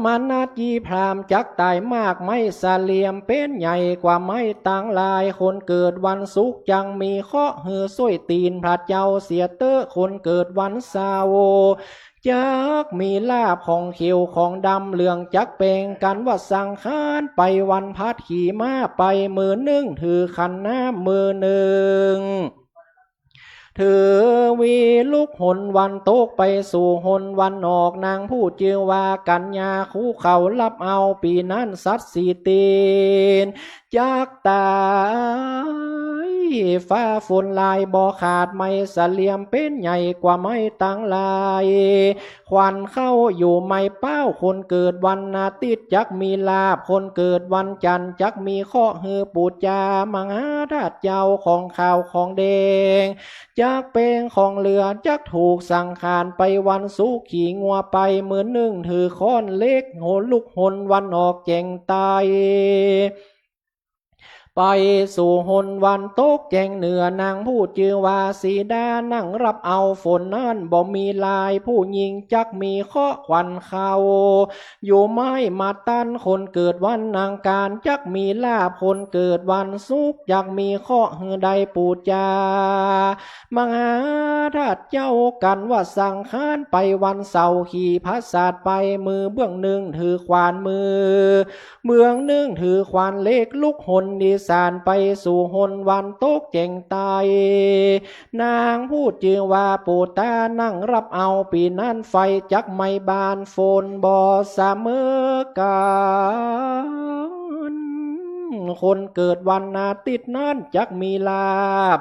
มณะจีพราหมณ์จักต๋ายมาก ไม้เสลียมเป๋นใหญ่กว่าไม้ตังหลาย คนเกิดวันศุกร์จักมีเคราะห์ หื้อส้วยตี๋นพระเจ้าเสียเต๊อะ คนเกิดวันเสาร์จักมีลาภ ของเขียวของดำเหลืองจักแป๋ง กั๋นว่าสังฆานไปวันพฤหัส ขี่ม้าไปมือนึ่ง ถือขันน้ำมือนึ่ง ถือหวีลุกหนวันตกไปสู่หนวันออก นางผู้จื้อว่ากัญญา คูเขาฮับเอา ปี๋นั้นสัตว์สี่ตี๋นจักต๋าย ฟ้าฝนลายบ่ขาด ไม้เสลียมเป๋นใหญ่กว่าไม้ตังหลาย ขวัญเข้าอยู่ไม้เป๊า คนเกิดวันอาทิตย์จักมีลาภ คนเกิดวันจันทร์จักมีเคราะห์ หื้อปู๋จามหาธาตุเจ้า ของขาวของแดงจักแป๋ง ของเหลืองจักถูกสังฆานไปวันศุกร์ ขี่งัวไปมือนึ่ง ถือค้อนเหล็ก หนลุกหนวันออกแจ่งใต้ ไปสู่หนวันตกแจ่งเหนือ นางผู้จื้อว่าสีดานั่งฮับเอา ฝนนั้นบ่มีลาย ผู้หญิงจักมีเคราะห์ ขวัญเข้าอยู่ไม้มาตัน คนเกิดวันอังคารจักมีลาภ คนเกิดวันศุกร์จักมีเคราะห์ หื้อได้ปู๋จา มหาธาตุเจ้า กั๋นว่าสังฆานไปวันเสาร์ ขี่ผาสาทไปมือเบื้องนึ่ง ถือขวานมือเบื้องนึ่ง ถือขวานเหล็ก ลุกหนอีสานไปสู่หนวันตกแจ่งใต้ นางผู้จื้อว่าปู๋ตานั่งฮับเอา ปี๋นั้นไฟจักไหม้บ้าน ฝนบ่เสมอกั๋น คนเกิดวันอาทิตย์นั้นจักมีลาภ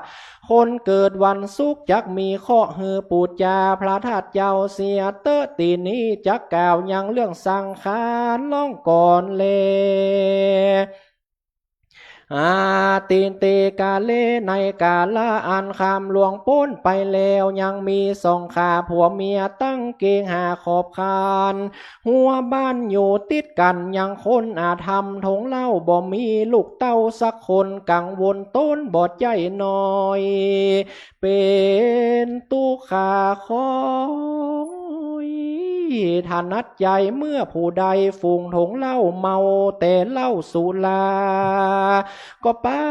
คนเกิดวันศุกร์จักมีเคราะห์ หื้อปู๋จาพระธาตุเจ้าเสียเต๊อะ ตี้นี้จักกล่าวยังเรื่องสังฆานล่องก่อนแล อาทินเต กาเล ในกาละอันข้ามล่วงป๊นไปแล้ว ยังมีสองข้าผัวเมียตั้งเก๋งหาขอบคาน หัวบ้านอยู่ติดกั๋น ยังคนอธรรมถงเหล้า บ่มีลูกเต้าสักคน กังวลต๋นบ่ใจ้น้อย เป๋นตุ๊กข์คอยถนัดใจ๋ เมื่อผู้ใดฝูงถงเหล้า เมาแต่เหล้าสุรา ก็ปา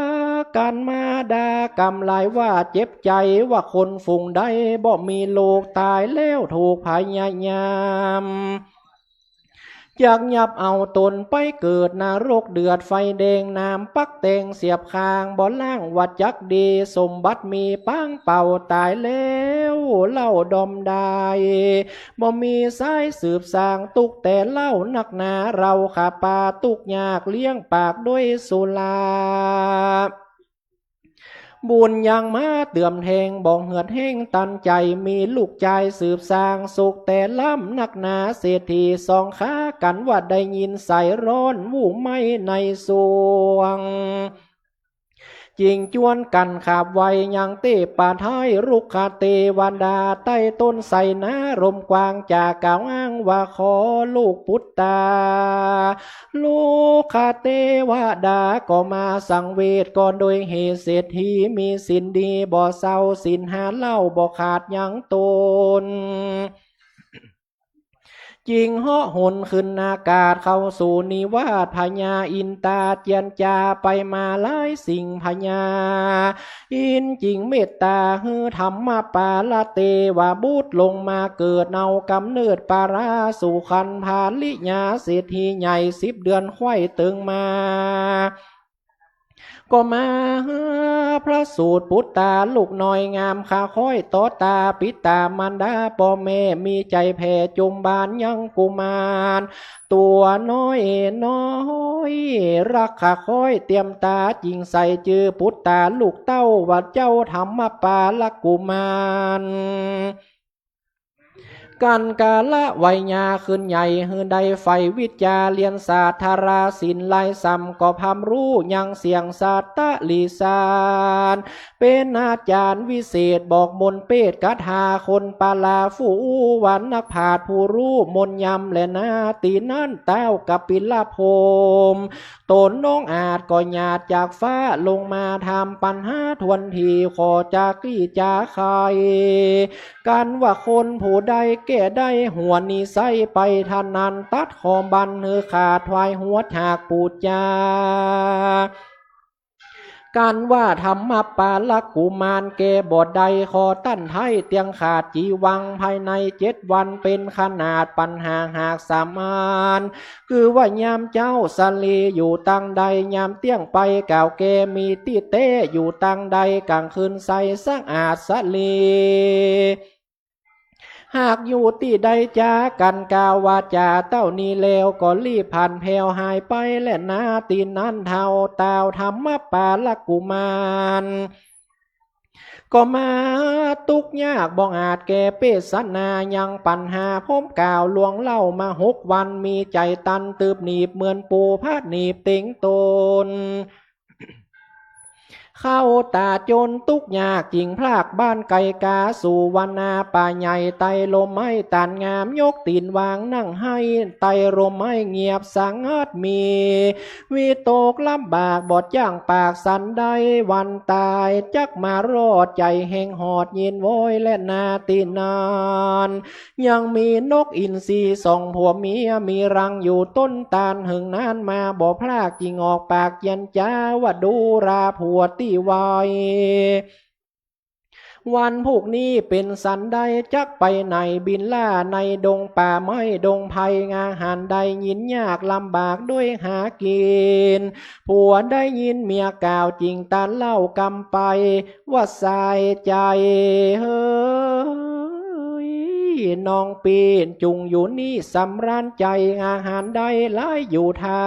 กั๋นมาด่า กำลายว่าเจ็บใจ๋ ว่าคนฝูงใดบ่มีลูก ต๋ายแล้วถูกพยายาม จักยับเอาต๋นไปเกิดนรกเดือดไฟแดง น้ำปักแต่งเสียบข้าง บ่ล้างว่าจักดี สมบัติมีปางเป่า ต๋ายแล้วเหล้าดอมดาย บ่มีสายสืบสาน ตุ๊กข์แต่เหล้านักหนา เฮาข้าป่าตุ๊กข์ยาก เลี้ยงปากด้วยสุรา บุญยังมาเติมแทง บ่เหือดแฮงตันใจ๋ มีลูกจายสืบสาน สุขแต่ล้ำนักหนา เศรษฐีสองข้ากั๋นว่าได้ยิน ใสร้อนวู่ไหม้ในสวง จึงจวนกั๋นขาบไหว้ยังเต๊ปะท้าย รุกขเตวดาใต้ต้นไทรนาร่มกว้าง จ๋ากล่าวอ้างว่าขอลูกปุตตา รุกขเตวดาก็มาสังเวช ก็โดยเหตุเศรษฐีมีศีลดีบ่เศร้า ศีลห้าเหล้าบ่ขาดยังต๋น จึงเหาะหนขึ้นอากาศเข้าสู่นิวาส พญาอินทาเจียรจาไปมาหลายสิ่ง พญาอินทร์จึงเมตตาหื้อธรรมปาลเตวบุตรลงมาเกิด เอาก๋ำเนิดปาราสุขันภริยาเศรษฐีใหญ่ สิบเดือนใคว่เติงมา ก็มาหาประสูติปุตตาลูกน้อยงาม ข้าค้อยต่อต๋าปิต๋ามารดาป้อแม่ มีใจ๋แผ่จุมบานยังกุมารตั๋วน้อยน้อย รักข้าค้อยเตียมต๋า จึงใส่จื้อปุตตาลูกเต้าว่าเจ้าธรรมปาลกุมาร กั๋นกาละวัยยาขึ้นใหญ่ หื้อได้ใฝ่วิชาเรียนศาสตร์ ทาราศิลป์หลายส่ำ ก็พร่ำฮู้ยังเสียงสัตตะหลีสาร เป๋นอาจ๋ารย์วิเศษ บอกมนต์เปทคาถาคนปาลา ฟู่อู้ว่านักปราชญ์ผู้ฮู้มนต์ยำแลนา ตี้นั้นต้าวกปิลพรหม ต๋นองอาจก็หยาดจากฟ้าลงมาถามปัญหาถ้วนถี่ ขอจาคลี่จาไขกั๋นว่าคนผู้ใด แก้ได้หัวนี้ไส้ไปเท่านั้น ตัดข้อบั้นหื้อขาด ถวายหัวฉากปู๋จา กันว่าธรรมปาลกุมารแก้บ่ได้ ขอต้านไท้เตียงขาดจีวังภายในเจ็ดวัน เป๋นขนาดปัญหาหากสามาน คือว่ายามเจ๊าสะหลีอยู่ตางใด ยามเตี้ยงไปกล่าวแก้มีตี้เต๊อยู่ตางใด ก๋างคืนใสสะอาดสะหลี หากอยู่ตี้ใดจ๊า กั๋นกล่าววาจ๋าเต้านี้แล้ว ก็รีบพลันแผ่วหายไปแลนา ตี้นั้นเฒ่าเต้าธรรมปาลกุมาร ก็มาตุ๊กยากบ่อาจแก้เปสนา ยังปัญหาผมกล่าวล่วงเล่ามาหกวัน มีใจ๋ตันตืบหนีบเหมือนปู๋ผะหนีบเต็งต๋น เข้าต๋าจนตุ๊กยากจิ่งพลากบ้านไก๋กา สู่วนาป่าใหญ่ไต่ร่มไม้ต้านงาม ยกตี๋นวางนั่งไห้ไต่ร่มไม้เงียบสงัด มีวิตกลำบากบ่จ้างปากสันใด วันต๋ายจักมารอด ใจ๋แห่งหอดยินโวยแลนา ตี้นั้น ยังมีนกอินทรีสองผัวเมีย มีรังอยู่ต้นตาล เหิงนานมาบ่พลาก จิ่งออกปากเยียนจ๋า ว่าดูราผัวตี้ไว วันพุกนี้เป๋นสันใด จักไปไหนบินล่าในดงป่าไม้ดงไพร งาหารได้ยินยากลำบากด้วยหากิ๋น ผัวได้ยินเมียกล่าวจิ่งตานเล่ากำไป ว่าสายใจ๋เฮย น้องปี้นจุ่งอยู่นี่สำราญใจ๋ อาหารได้หลายอยู่ท่า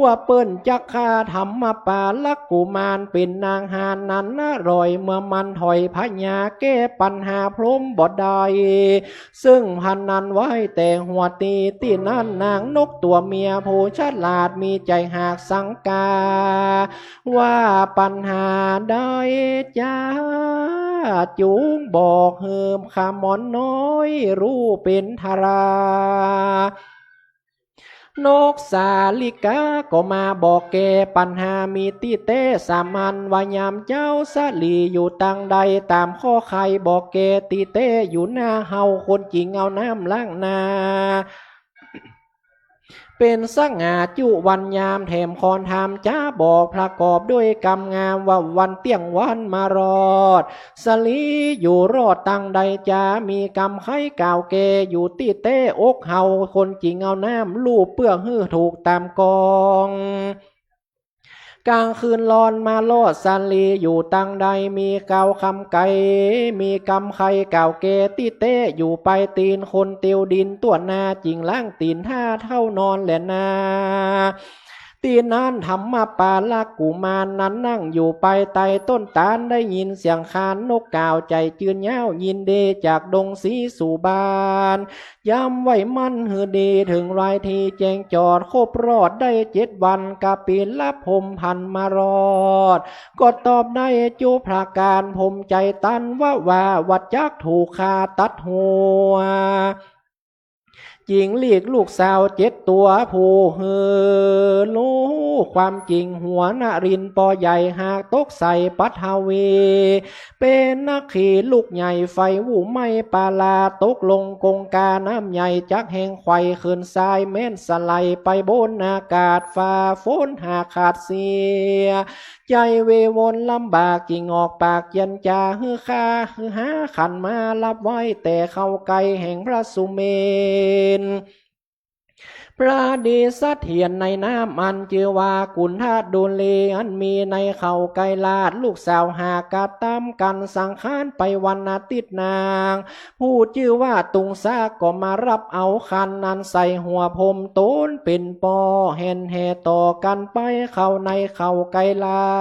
ว่าเปิ้นจักฆ่าธรรมปาลกุมาร เป๋นอาหารนั้นอร่อย เมื่อมันถอยพญาแก้ปัญหาพรหมบ่ได้ ซึ่งพนันไว้แต่หัวตี้ ตี้นั้นนางนกตั๋วเมียผู้ฉลาด มีใจ๋หากสังกา ว่าปัญหาใดจ๊า จุ่งบอกหื้อข้าหม่อนน้อยฮู้เป๋นทารา นกสาลิกาก็มาบอกแก้ ปัญหามีตี้เต๊สามอัน ว่ายามเจ๊าสาลีอยู่ตางใด ต๋ามข้อไขบอกแก้ตี้เต๊ อยู่หน้าเฮาคนจิ่งเอาน้ำล้างหน้า เป๋นสง่าจุวันยาม แถมคอนธรรมจ๊าบอก ประกอบด้วยกำงาม ว่าวันเตี้ยงวันมารอด สาลีอยู่รอดตางใดจ๊า มีกำไขกล่าวแก้ อยู่ตี้เต๊อกเฮาคนจิ่งเอาน้ำลูบเปื้อหื้อถูกต๋ามกอง ก๋างคืนลอนมารอดสาลีอยู่ตางใด มีกล่าวกำไข มีกำไขกล่าวแก้ตี้เต๊ อยู่ปายตี๋นคนเตียวดิน ตั๋วหน้าจิ่งล้างตี๋นถ้าเท่านอนแลนา ตี้นั้นธรรมปาลกุมารนั้นนั่งอยู่ปายใต้ต้นตาล ได้ยินเสียงครานนกกล่าว ใจ๋จืนย้าวยินดีจากดงสีสุบาน ย้ำไว้มั่นหื้อดี เถิงรายทีแจ้งจอด ครบรอดได้เจ็ดวัน กะปิลพรหมพันมารอด ก็ตอบได้จุประก๋าน พรหมใจ๋ตันว่า ว่าจักถูกฆ่าตัดหัว จิ่งลีกลูกสาวเจ็ดตั๋ว ผู้หื้อฮู้ความจิ่ง หัวนรินทร์ปอใหญ่ หากตกใส่ปัทวี เป๋นอัคคีลูกใหญ่ ไฟอู้ไหม้ปาลา ตกลงกงกาน้ำใหญ่ จักแห่งไขว่เขินทราย แม้นสะไหลไปบนอากาศ ฝ่าฝนหากขาดเสีย ใจ๋เววนลำบาก จิ่งออกปากเยียนจ๋า หื้อข้าหื้อหาขันมารับไว้ แต่เข้าใก้แห่งพระสุเมรุ พระดีเสถียรในน้ำอันจื้อว่ากุณฑะดูลี อันมีในเขาไกลาด ลูกสาวหากกระตำกันสังขารไปวันอาทิตย์นาง ผู้จื้อว่าตุงสาก็มารับเอาขัน อันใส่หัวพรหมต๋นเป๋นปอ แห่นแห่ต่อกันไปเข้าในเขาไกลา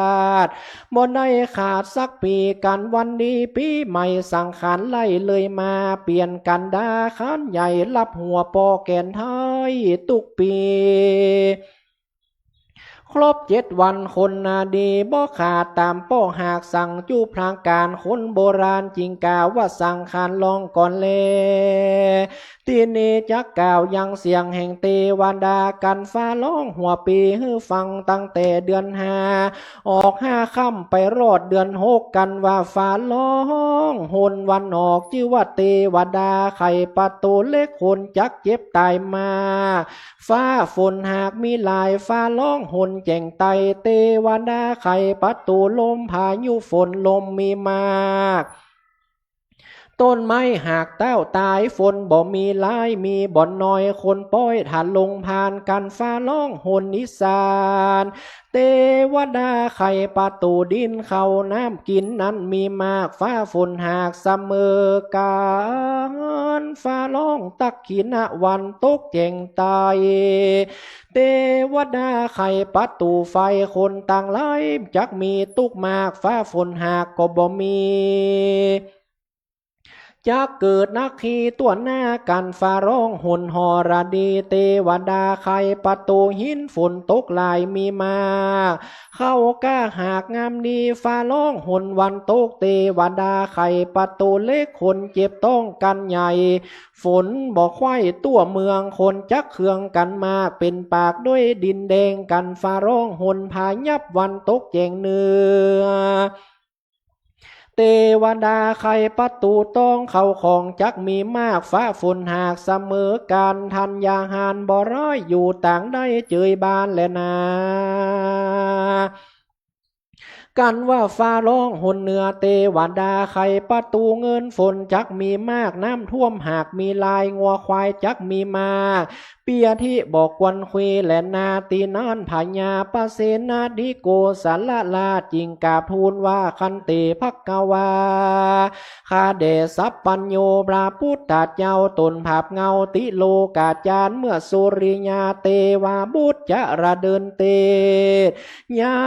ด บ่ได้ขาดสักปี๋ กั๋นวันดีปี๋ใหม่สังขารไล่เลยมา เปลี่ยนกั๋นดาขันใหญ่รับหัวปอแก่นไท้ทุกปี๋ ครบเจ็ดวันคนนาดีบ่ขาด ต๋ามป้อหากสั่งจุพรางก๋าน คนโบราณจึงกล่าวว่าสังขารร้องก่อนแล ตี้นี้จักกล่าวยังเสียงแห่งเตวดา กั๋นฟ้าร้องหัวปี๋หื้อฟัง ตั้งแต่เดือนห้า ออกห้าค่ำไปรอดเดือนหก กั๋นว่าฟ้าร้องหนวันออก จื้อว่าเตวดาไขประตู๋เหล็ก คนจักเจ็บต๋ายมาก ฟ้าฝนหากมีหลาย ฟ้าร้องหนแจ่งไต เตวดาไขประตู๋ ลมพายุฝนลมมีมาก ต้นไม้หากเต้าต๋าย ฝนบ่มีหลาย มีบ่อนน้อย คนป้อยทะลงผ่าน กั๋นฟ้าร้องหนอีสาน เตวดาไขประตู๋ ดินเข้าน้ำกิ๋นนั้นมีมาก ฟ้าฝนหากเสมอกั๋น ฟ้าร้องตักขิณวันตกแจ่งไต เตวดาไขประตู๋ ไฟคนตังหลายจักมีตุ๊กข์มาก ฟ้าฝนหากก็บ่มี จักเกิดอัคคีตั๋วหน้ากั๋น ฟ้าร้องหนหรดี เตวดาไขประตู๋ หินฝนตกหลายมีมาก เข้ากล้าหากงามดี ฟ้าร้องหนวันตก เตวดาไขประตู๋เหล็ก คนเจ็บต้องกั๋นใหญ่ ฝนบ่ใค่ตั๋วเมือง คนจักเคืองกั๋นมาก เป๋นปากด้วยดินแดง กั๋นฟ้าร้องหนพายับ วันตกแจ่งเนือ เตวดาไขประตู๋ ต้องเข้าของจักมีมาก ฟ้าฝนหากเสมอกั๋น ธัญญาหารบ่ร้อย อยู่ต่างได้เจยบานแลนา กั๋นว่าฟ้าร้องหนเหนือ เตวดาไขประตู๋ เงินฝนจักมีมาก น้ำท่วมหากมีหลาย งัวควายจักมีมาก เปียธิบ่ควรคุยแลนา ตี้นั้นพญาปเสนทิโกศลราช จึงกราบทูลว่า คันเตภควา ข้าแด่สัพพัญญูพระพุทธเจ้า ตนผาบเงาติโลกาจารย์ เมื่อสุริยาเตวาบุตรจะระเดินเตศ ย้า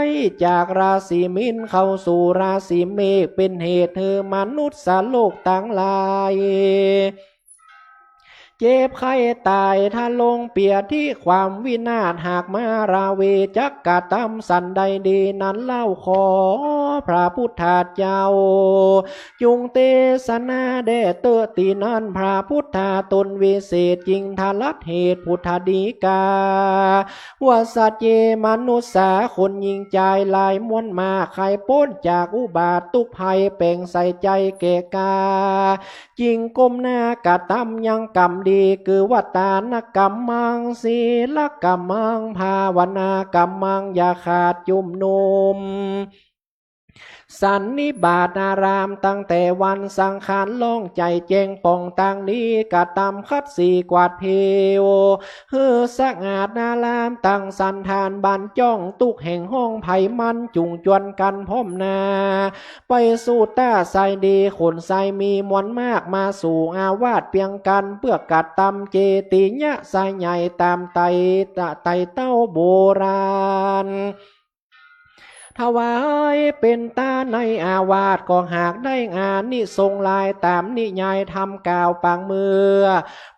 ยจากราศีมินเข้าสู่ราศีเมษ เป๋นเหตุหื้อมนุษย์โลกตังหลาย เจ็บไข้ต๋ายทะลงเปียธิความวินาศ หากมาราวีจักกระตำสันใดดีนั้นเล่า ขอพระพุทธเจ้า จุ่งเตสนาแด่เต๊อะ ตี้นั้นพระพุทธาตนวิเศษ จึงทรัสเหตุพุทธดีกา ว่าสัจเจมนุสสา คนญิงจายหลายมวลมาก ใค่ป๊นจากอุบาทตุ๊กข์ภัย แป๋งใส่ใจ๋แก่กล้า จึงก้มหน้ากระตำยังกรรมดี คือว่าตานกรรมัง ศีลกรรมัง ภาวนากรรมัง อย่าขาดจุ่มนุม สันนิบาตอาราม ตั้งแต่วันสังขารร้องใจ๋แจ้งป่อง ตังนี้กระตำขัดสีกวาดผิว หื้อสะอาดอาราม ตั้งสันฐานบั้นจ้อง ตุ๊กแห่งห้องภัยมัน จุ่งจวนกั๋นพร้อมหน้า ไปสู่ต้าสายดี ขนสายมีมวลมาก มาสู่อาวาสเปียงกั๋น เปื้อกระตำเจติยะสายใหญ่ ต๋ามไต ไตเต้าโบราณ ถวายเป๋นตาในอาวาส ก็หากได้อานิสงส์หลาย ต๋ามนิยายธรรมกล่าวปางเมื่อ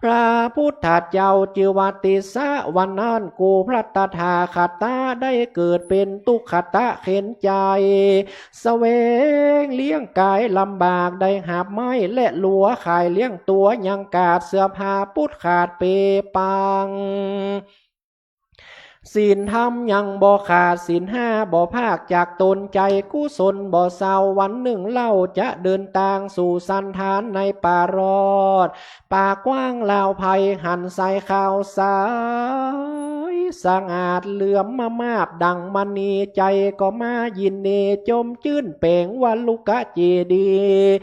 พระพุทธเจ้าจื้อว่าติสสะ วันนั้นกูพระตถาคตะ ได้เกิดเป๋นตุ๊กขตะเข็ญใจ๋ เสวงเลี้ยงก๋ายลำบาก ได้หาบไม้และหลัวขายเลี้ยงตั๋ว ยังขาดเสื้อผ้าปุดขาดเปปัง ศีลธรรมยังบ่ขาด ศีลห้าบ่พรากจากต๋น ใจ๋กุศลบ่เศร้า วันนึ่งเล่าจะเดินตางสู่สันฐานในป่ารอด ป่ากว้างลาวไพร หันสายขาวใสสะอาดเหลือมมามาบดั่งมณี ใจ๋ก็มายินดีจมจื้น แป๋งว่าลุกะเจดีย์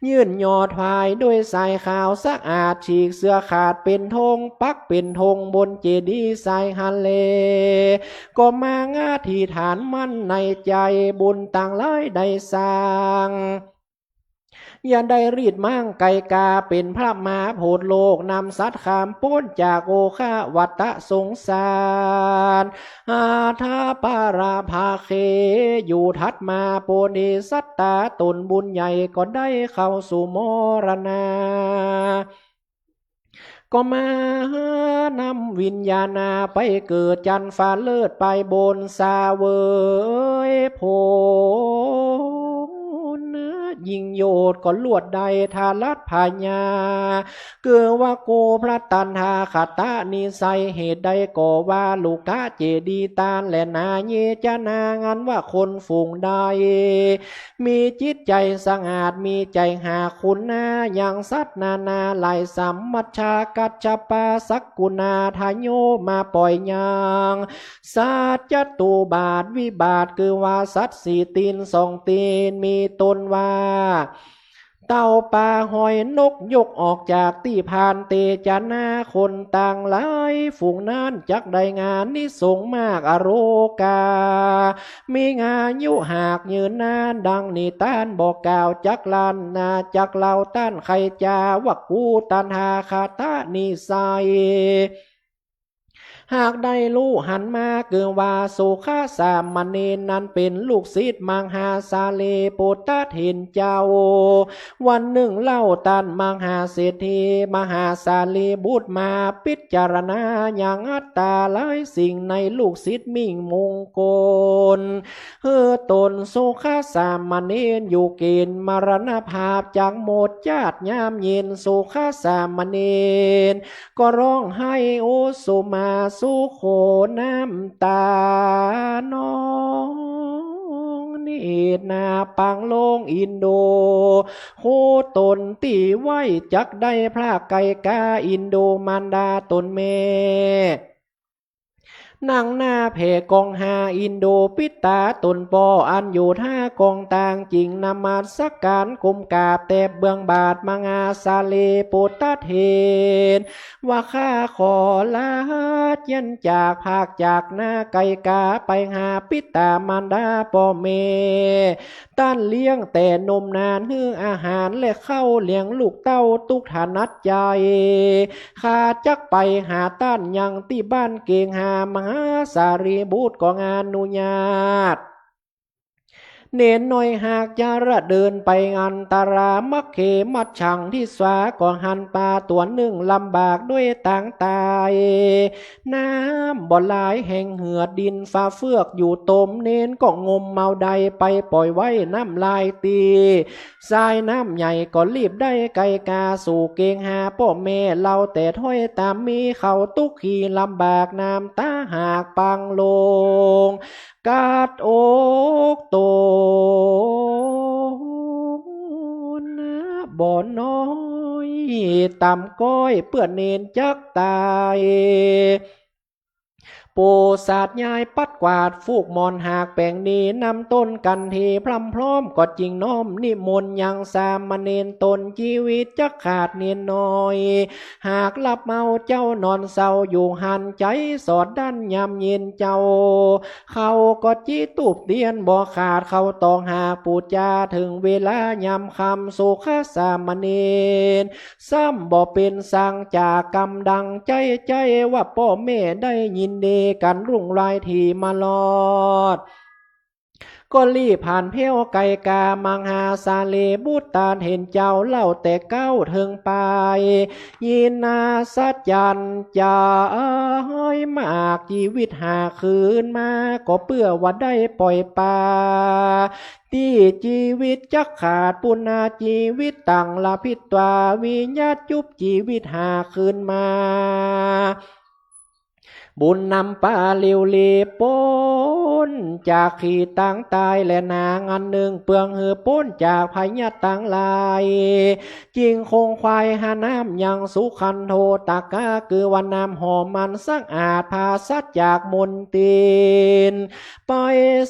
ยื่นยอดถวายด้วยสายขาวสะอาด ฉีกเสื้อขาดเป๋นธง ปักเป๋นธงบนเจดีย์สายหันแล ก็มางอธิษฐานมั่นในใจ๋ บุญตังหลายได้สร้าง อย่าได้รีดมั่งไก่กา เป๋นพระมหาโพธิ์โลก นำสัตว์ข้ามป๊นจากโอฆะวัฏสงสาร อาทาปาราภาเค อยู่ถัดมาโปนิสัตตา ตนบุญใหญ่ก็ได้เข้าสู่มรณา ก็มานำวิญญาณนาไปเกิดจันทร์ฟ้าเลิศไปบนเสวยผล ยิ่งโยชน์ก็ลวดได้ทารัตพญา คือว่ากู้พระตัณหาคตนิสัย เหตุใดก็ว่าลูกะเจดีย์ตานแลนา เยจะนา อันว่าคนฝูงใด มีจิตใจ๋สะอาด มีใจ๋หาคุณนา ยังสัตว์นานาหลาย สัมมัชฌา กัสสปะ สักกุณาทะโย มาป่อยยัง สัตว์จตุบาทวิบาท คือว่าสัตว์สี่ตี๋นสองตี๋น มีต้นว่า เต่าป่าหอยนกยกออกจากตี้พาน เตจะนา คนตังหลายฝูงนั้นจักได้อานิสงส์มาก อโรคา มีอายุหากยืนนาน ดังนี้ต้านบ่กล่าวจักลันนา จักเล่าต้านใค่จา ว่ากู้ตัณหาคตนิสัย หากได้ฮู้หันมา คือว่าสุขสามเณรนั้นเป๋นลูกศิษย์มหาสารีปุตตะเถรเจ้า วันนึ่งเล่าต้านมหาเศรษฐี มหาสารีบุตรมาพิจารณายังอัตตาหลายสิ่งในลูกศิษย์มิ่งมงคล หื้อต๋นสุขสามเณรอยู่เกณฑ์มรณภาพ จักหมดจาติยามเย็น สุขสามเณร ก็ฮ้องไห้โอสุมาสุโข น้ำตานอง เนตรนาปังลงอินโด โคตนตี้ไหว้จักได้พระไกกา อินโดมารดาต๋นแม่ นั่งหน้าแผ่กองหา อินโดปิดต๋าต๋นป้อ อันอยู่ท่ากองตาง จึงนมัสก๋านก้มกราบแตบเบื้องบาทมหาสารีปุตตะเถร ว่าข้าขอลาเจียนจาก พากจากหน้าไกกา ไปหาปิดต๋ามารดาป้อแม่ ต้านเลี้ยงแต่นมนาน หื้ออาหารและข้าวเลี้ยงลูกเต้าตุ๊กถนัดใจ๋ ข้าจักไปหาต้านยังตี้บ้านเกหา มหาสารีบุตรก็อนุญาต เณรน้อยหากจะละเดินไป อันตรามัคเคมัชฌังทิสสา ก็หันปาตั๋วนึ่งลำบากด้วยตางต๋าย น้ำบ่หลายแห้งเหือด ดินฟ้าเฟือกอยู่ตม เณรก็งมเอาได้ไปป่อยไว้น้ำลายตี้ สายน้ำใหญ่ก็รีบได้ไกกาสู่เกหาป้อแม่ เล่าแต่ถ้อยต๋ามมี เขาตุ๊กขีลำบากน้ำต๋าหากปังลง กัดอกต๋นบ่น้อย ต่ำก้อยเปื้อเณรจักต๋าย ปูสาดยายปัดกวาดฟูกหมอนหากแป๋งนี้ นำต้นกันทีพร่ำพร้อม ก็จึงน้อมนิมนต์ยังสามเณรต๋น จีวิตจักขาดเณรน้อย หากหลับเมาเจ้านอนเศร้าอยู่หั้น ใจ๋สอดดั้นยามเย็นเจ้า เขาก็จีธูปเตียนบ่ขาด เขาต้องหากปู๋จา เถิงเวลายามค่ำ สุขสามเณร ซ้ำบ่เป๋นสัง จากกำดังใจ๊ ใจ๊ว่าป้อแม่ได้ยินดีกั๋นรุ่งรายถี่มาลอด ก็รีบผ่านเผี้ยวไกกา มหาสารีบุตรต้านเห็นเจ้าเล่าแต่เก๊าเถิงปาย ยินนาสัจจันจะเอ้ยมาก จีวิตหากคืนมา ก็เปื้อว่าได้ป่อยปา ตี้จีวิตจักขาด ปุณณาจีวิตตัง ลาภิตวา วิญญาจุบจีวิตหากคืนมา บุญนำปาเร็วรีบป๊นจากขีดตังต๋ายแลนา อันนึ่งเปืองหื้อป๊นจากพยัตตังหลาย จึงคงไขว่หาน้ำยังสุขันโธตกะ คือว่าน้ำหอมมันสะอาด ผาสัดจากมลทิน ไป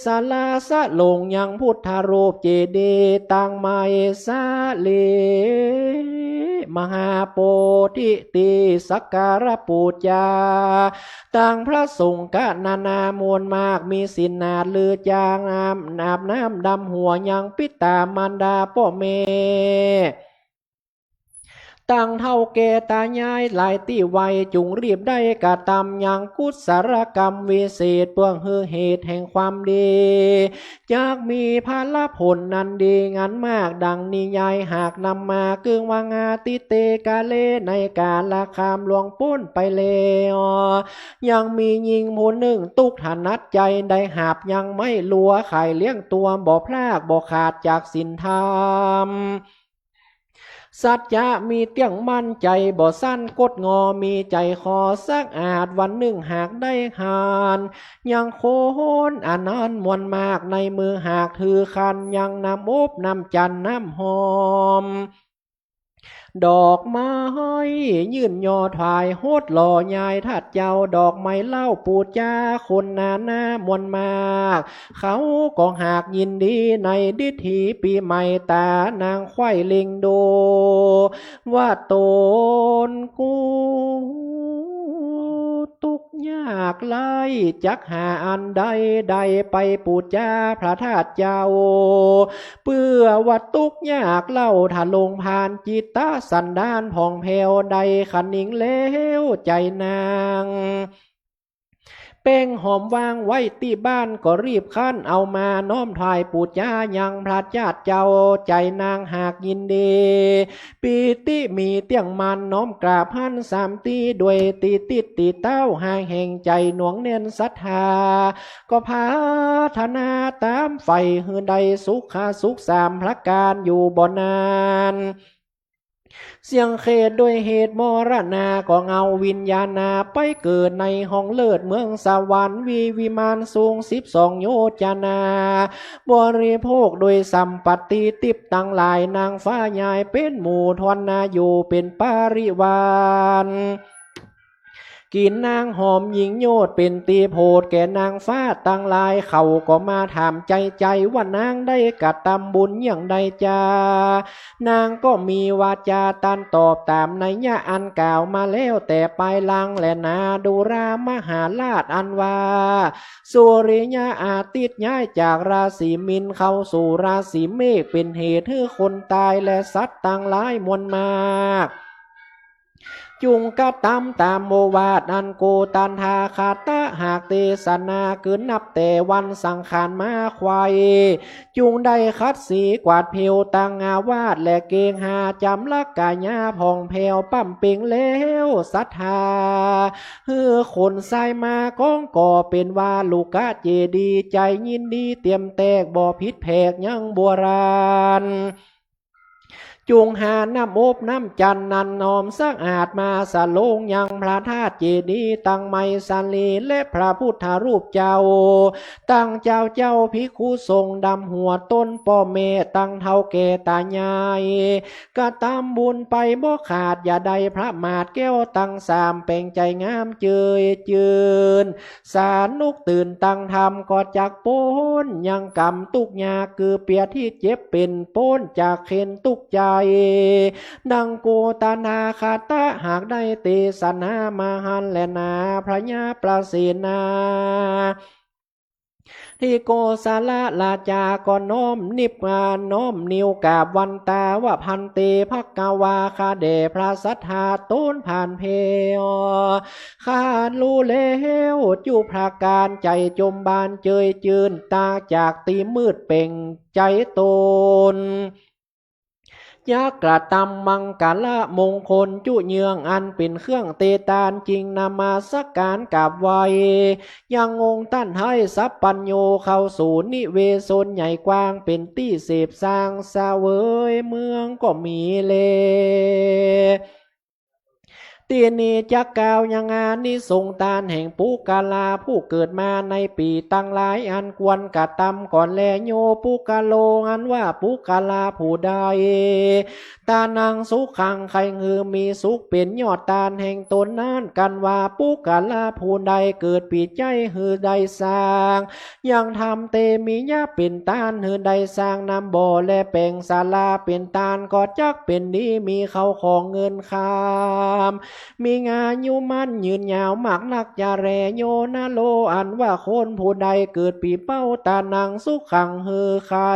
สละสะหลงยังพุทธรูปเจดีย์ ตังไมสาลีมหาโพธิตี้สักการะปู๋จา ตังพระสงฆ์กะนานามวลมาก มีศีลนาดลือจาง อาบน้ำดำหัวยังปิต๋ามารดาป้อแม่ ตังเฒ่าแก่ต๋ายายหลายตี้ไหว จุ่งรีบได้กระตำยังกุศลกรรมวิเศษ เปื้อหื้อเหตุแห่งความดี จักมีผละผลนั้นดีงันมาก ดังนิยายหากนำมา กึ่งว่าอาทิตเตกาเล ในกาลคามล่วงป๊นไปแล้ว ยังมีญิงผู้นึ่งตุ๊กถนัดใจ๋ ได้หาบยังไม้ลัว ขายเลี้ยงตั๋วบ่พลากบ่ขาดจากศีลธรรม สัจจะมีเตี้ยงมั่น ใจ๋บ่สั้นกดงอ มีใจ๋ขอสะอาด วันนึ่งหากได้หัน ยังคนอันนั้นมวลมาก ในมือหากถือขัน ยังน้ำอบน้ำจันทร์น้ำหอม ดอกไม้ยื่นยอถวาย ฮดหล่อยายธาตุเจ้า ดอกไม้เหล้าปู๋จา คนหนามวลมาก เขาก็หากยินดี ในดิถีปี๋ใหม่ ต๋านางใค่เล็งดู ว่าต๋นกู้ตุ๊กยากไร้ จักหาอันใด ได้ไปปู๋จาพระธาตุเจ้า เปื้อว่าตุ๊กยากเล่า ถ้าลงผ่านจิตตสันดานผ่องแผ้ว ได้คะนิงแล้วใจ๋นาง แป้งหอมวางไว้ตี้บ้าน ก็รีบคั้นเอามา น้อมถวายปู๋จายังพระธาตุเจ้า ใจ๋นางหากยินดี ปีติมีเตี้ยงมั่น น้อมกราบหั้นสามตี้ ด้วยตี้ติดตี้เต้า หากแห่งใจ๋หน่วงแน่นศรัทธา ก็ผาถนาต๋ามใฝ่ หื้อได้สุขสุขสามประก๋าน อยู่บ่นาน เสี้ยงเขตด้วยเหตุมรณา ก็เอาวิญญาณนาไปเกิดในห้องเลิศเมืองสวรรค์ วีวิมานสูงสิบสองโยจนา บริโภคโดยสัมปัตติทิพย์ตังหลาย นางฟ้ายายเป๋นหมู่ทวนนา อยู่เป๋นปริวาร กิ๋นนางหอมหญิงโยชน์ เป๋นตี้โผดแก่นางฟ้าตังหลาย เขาก็มาถามใจ๋ใจ๋ ว่านางได้กระตำบุญอย่างใดจา นางก็มีวาจาตรัสตอบต๋ามนัยยะอันกล่าวมาแล้วแต่ปายหลังแลนา ดูรามหาราชอันว่า สุริยะอาทิตย์ย้ายจากราศีมีนเข้าสู่ราศีเมษ เป๋นเหตุหื้อคนต๋ายและสัตว์ตังหลายมวลมาก จุ่งกระตำต๋ามโอวาทอันโกฏฐันทคาตะหากเตสนา คือนับแต่วันสังขารมาไขว่ จุ่งได้ขัดสีกวาดเพวตังอาวาส และเกหาจ๋ำลักกายาผ่องแผ้ว ป้ำเป๋งแล้วศรัทธา หื้อขนทรายมาก้องก่อเป๋นวาลุกะเจดีย์ ใจ๋ยินดีเตียมแตกบ่ผิดแผกยังบัวราณ จุ่งหาน้ำอบน้ำจันทร์นั้นน้อมสะอาดมาสะโลงยังพระธาตุเจดีย์ ตังไมสาลีและพระพุทธรูปเจ้า ตังเจ้าเจ้าภิกขุสงฆ์ดำหัวต้นป้อแม่ตังเฒ่าแก่ต๋ายาย กระตำบุญไปบ่ขาด อย่าได้ประมาทแก้วตังสาม แป๋งใจ๋งามเจยจืน สนุกตื่นตังธรรมก็จักป๊นยังก๋ำตุ๊กยาก คือเปียที่เจ็บเป๋นป๊นจากเข็ญตุ๊กใจ๋ ดังโกฏฐันทคาตะหากได้เตสนามาหั้นแลนา พญาประเสนา ที่โกศลราชาก็น้อมนิบ น้อมนิ้วกราบวันตาว่า ภันเต ภะคะวา ข้าแด่พระศรัทธาต๋นผ่านแผ้ว ข้าฮู้แล้วจุประก๋าน ใจ๋จมบานเจยจืน ตาจากตี้มืดเป๋งใจ๋ต๋น จักกระตำมังกละมงคลจุเยื้อง อันเป๋นเครื่องเตตาน จึงนมัสก๋านกราบไหว้ ยังองค์ต้านไท้สัพพัญญู เข้าสู่นิเวศนใหญ่กว้าง เป๋นตี้เสพสร้างเสวยเมืองก็มีแล ตี้นี้จักกล่าวยังอานิสงส์ตานแห่งปุคคละผู้เกิดมาในปี๋ตังหลาย อันควรกระตำก่อนแล โยปุคคโล อันว่าปุคคละผู้ใด ตานังสุขัง ใค่หื้อมีสุข เป๋นยอดตานแห่งต๋นนั้น กันว่าปุคคละผู้ใดเกิดปี๋ใจ๊หื้อได้สร้าง ยังธรรมเตมิยะเป๋นตานหื้อได้สร้างน้ำบ่อ และแป๋งศาลาเป๋นตาน ก็จักเป๋นดี มีเข้าของเงินคำ มีอายุมั่นยืนยาวมากนักจะแล โยนะโล อันว่าคนผู้ใดเกิดปีเป๋า ตานังสุขัง หื้อใค่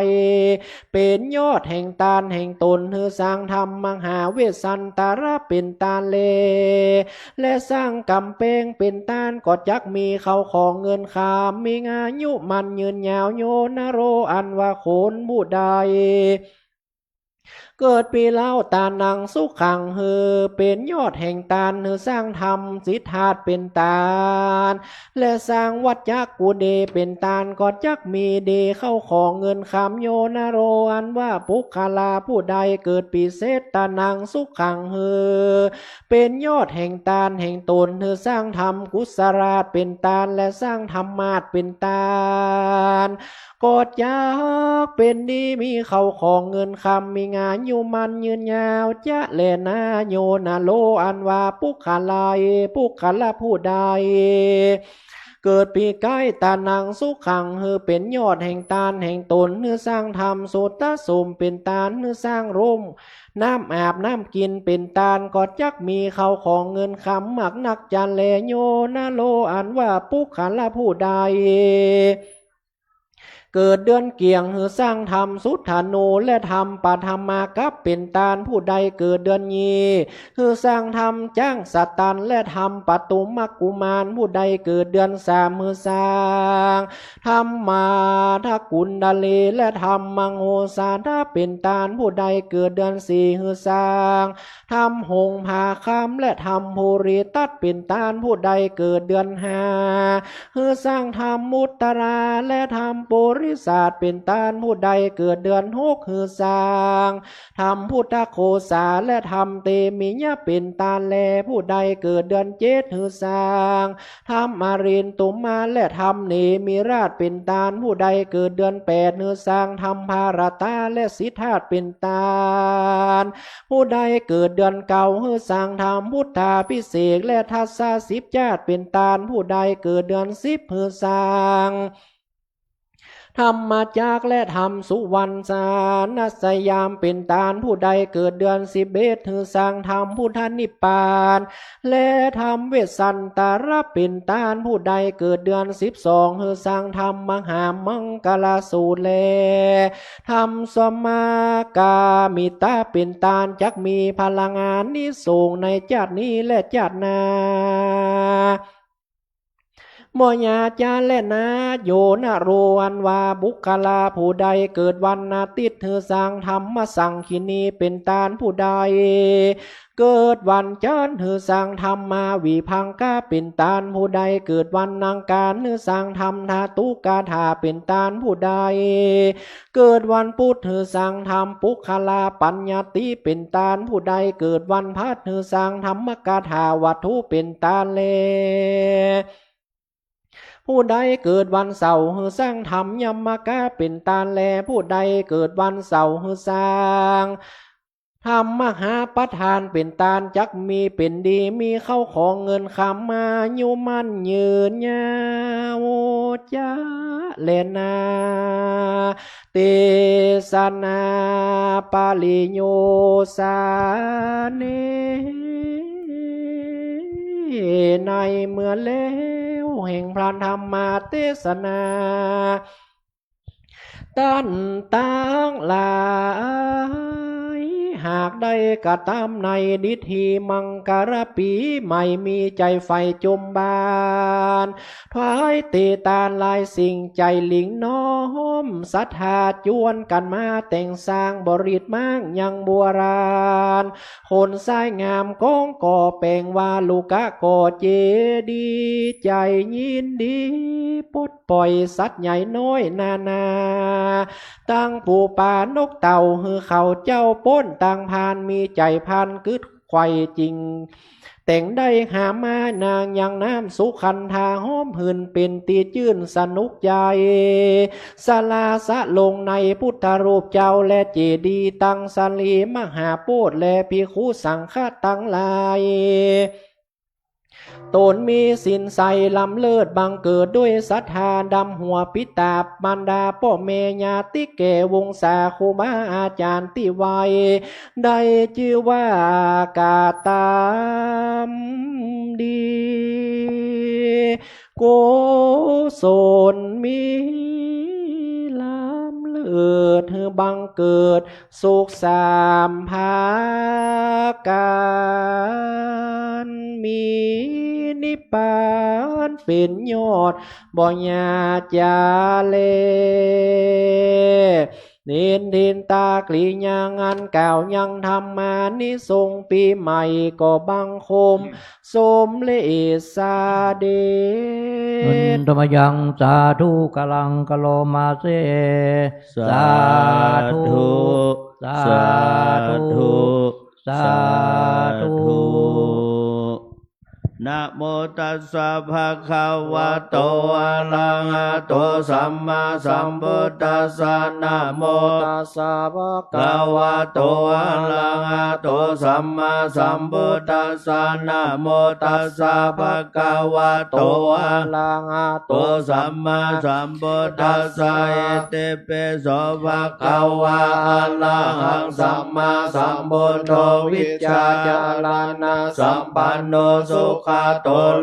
เป๋นยอดแห่งตานแห่งต๋น หื้อสร้างธรรมมหาเวสสันตระเป๋นตานแล และสร้างก๋ำแปงเป๋นตาน ก็จักมีเข้าของเงินคำ มีอายุมั่นยืนยาว โยนะโล อันว่าคนผู้ใด เกิดปีเล้า ตานังสุขัง หื้อเป๋นยอดแห่งตาน หื้อสร้างธรรมสิทธาตุเป๋นตาน และสร้างวัจจกุฏีเป๋นตาน ก็จักมีดีเข้าของเงินคำ โยนะโล อันว่าปุคคละผู้ใดเกิดปีเศษ ตานังสุขัง หื้อเป๋นยอดแห่งตานแห่งต๋น หื้อสร้างธรรมกุศลาสน์เป๋นตาน และสร้างธรรมาสน์เป๋นตาน ก็จักเป๋นดีมีเข้าของเงินคำ มีอายุมั่นยืนยาวจะแลนา โยนะโล อันว่าปุคคละ ปุคคละผู้ใด เกิดปีไก๊ ตานังสุขัง หื้อเป๋นยอดแห่งตานแห่งต๋น หื้อสร้างธรรมสูตรสมเป๋นตาน หื้อสร้างร่ม น้ำอาบน้ำกิ๋นเป๋นตาน ก็จักมีเข้าของเงินคำมากนักจะแล โยนะโล อันว่าปุคคละผู้ใด เกิดเดือนเกี่ยง หื้อสร้างธรรมสุทธานุ และธรรมปฐมากัปเป๋นตาน ผู้ใดเกิดเดือนยี่ หื้อสร้างธรรมจั๊งสตัน และธรรมปทุมกุมาร ผู้ใดเกิดเดือนสาม หื้อสร้างธรรมมาทกุณฑลี และธรรมมังโหสาทเป๋นตาน ผู้ใดเกิดเดือนสี่ หื้อสร้าง ธรรมหงส์ผาคำ และธรรมภูริทัตเป๋นตาน ผู้ใดเกิดเดือนห้า หื้อสร้างธรรมอุตตรา และธรรมปุริสาสเป๋นตาน ผู้ใดเกิดเดือนหก หื้อสร้างธรรมพุทธโคสา และธรรมเตมิยะเป๋นตานแล ผู้ใดเกิดเดือนเจ็ด หื้อสร้าง ธรรมอรินตุมา และธรรมเนมิราชเป๋นตาน ผู้ใดเกิดเดือนแปด หื้อสร้างธรรมภารตา และสิทธัตถ์เป๋นตาน ผู้ใดเกิดเดือนเก้า หื้อสร้างธรรมพุทธาภิเษก และทัสสะสิบจาติเป๋นตาน ผู้ใดเกิดเดือนสิบ หื้อสร้าง ธรรมจักร และธรรมสุวรรณสยามเป๋นตาน ผู้ใดเกิดเดือนสิบเอ็ด หื้อสร้างธรรมพุทธนิพพาน และธรรมเวสสันตระเป๋นตาน ผู้ใดเกิดเดือนสิบสอง หื้อสร้างธรรมมหามังคลสูตรแล ธรรมสมกามิตะเป๋นตาน จักมีพลังอานิสงส์ในจาตินี้และจาติหน้า บ่อยากจะแลนา โยนะโล อันว่าปุคคละผู้ใดเกิดวันอาทิตย์ หื้อสร้างธรรมสังคินีเป๋นตาน ผู้ใดเกิดวันจันทร์ หื้อสร้างธรรมมาวิภังคะเป๋นตาน ผู้ใดเกิดวันอังคาร หื้อสร้างธรรมธาตุกถาเป๋นตาน ผู้ใด เกิดวันพุธ หื้อสร้างธรรมปุคคละปัญญัติเป๋นตาน ผู้ใดเกิดวันพฤหัส หื้อสร้างธรรมกถาวัตถุเป๋นตานแล ผู้ใดเกิดวันเสาร์ หื้อสร้างธรรมยมกะเป๋นตานแล ผู้ใดเกิดวันเสาร์ หื้อสร้างธรรมมหาประธานเป๋นตาน จักมีเป๋นดี มีเข้าของเงินคำ อายุมั่นยืนยาว จะแลนา เตสนาปริโยสาเน ในเมื่อแล้วแห่งพระธรรมเตสนา ต้านตังหลาย หากได้กระทำในดิถีมังคละปีใหม่ มีใจ๋ใฝ่จมบาน ถวายเตตานหลายสิ่ง ใจ๋หลิ่งน้อมศรัทธา จวนกั๋นมาแต่งสร้างบริตรมากยังบัวราน คนสายงามก้องก่อแป๋งวาลุกะก่อเจดีย์ ใจ๋ยินดีปลดป่อยสัตว์ใหญ่น้อยนานา ตังปูปลานกเต่า หื้อเขาเจ้าป๊นตางพาน มีใจ๋พานกึ๊ดไขว่จิ่ง แต่งได้หามา นางยังน้ำสุขันธา หอมหื่นเป๋นตี้จื้นสนุกใจ๋ สลาสะลงในพุทธรูปเจ้า และเจดีย์ตังสรีมหาโพธิ์ และภิกขุสังฆะตังหลาย ต๋นมีศีลใสล้ำเลิศ บังเกิดด้วยศรัทธา ดำหัวปิดต๋ามารดาป้อแม่ ญาติแก่วงศา ครูบาอาจ๋ารย์ตี้ไหว้ ได้จื้อว่ากระตำดี กุศลมีล้ำเลิศ หื้อบังเกิดสุขสามประก๋าน มีนิพพานเป๋นยอด บ่อย่าจะแล นินทินตากริยางานกล่าวยังธรรมานิสงส์ปี๋ใหม่ ก็บังคมสมเร็จเสด็จ Handa mayaṃ sādhukaṃ alaṃ karoma se. Sādhu, sādhu, sādhu, sādhu. Namo tassa bhagavato arahato sammāsambuddhassa. Namo tassa bhagavato arahato sammāsambuddhassa. Namo tassa bhagavato arahato sammāsambuddhassa. Iti pi so bhagavā arahaṃ sammāsambuddho vijjācaraṇasampanno sugato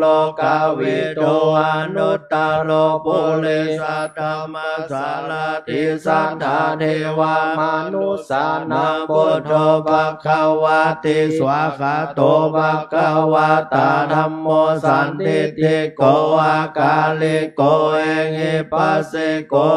lokavidū anuttaro purisadammasārathi satthā devamanussānaṃ buddho bhagavāti. Svākkhāto bhagavatā dhammo sandiṭṭhiko akāliko ehipassiko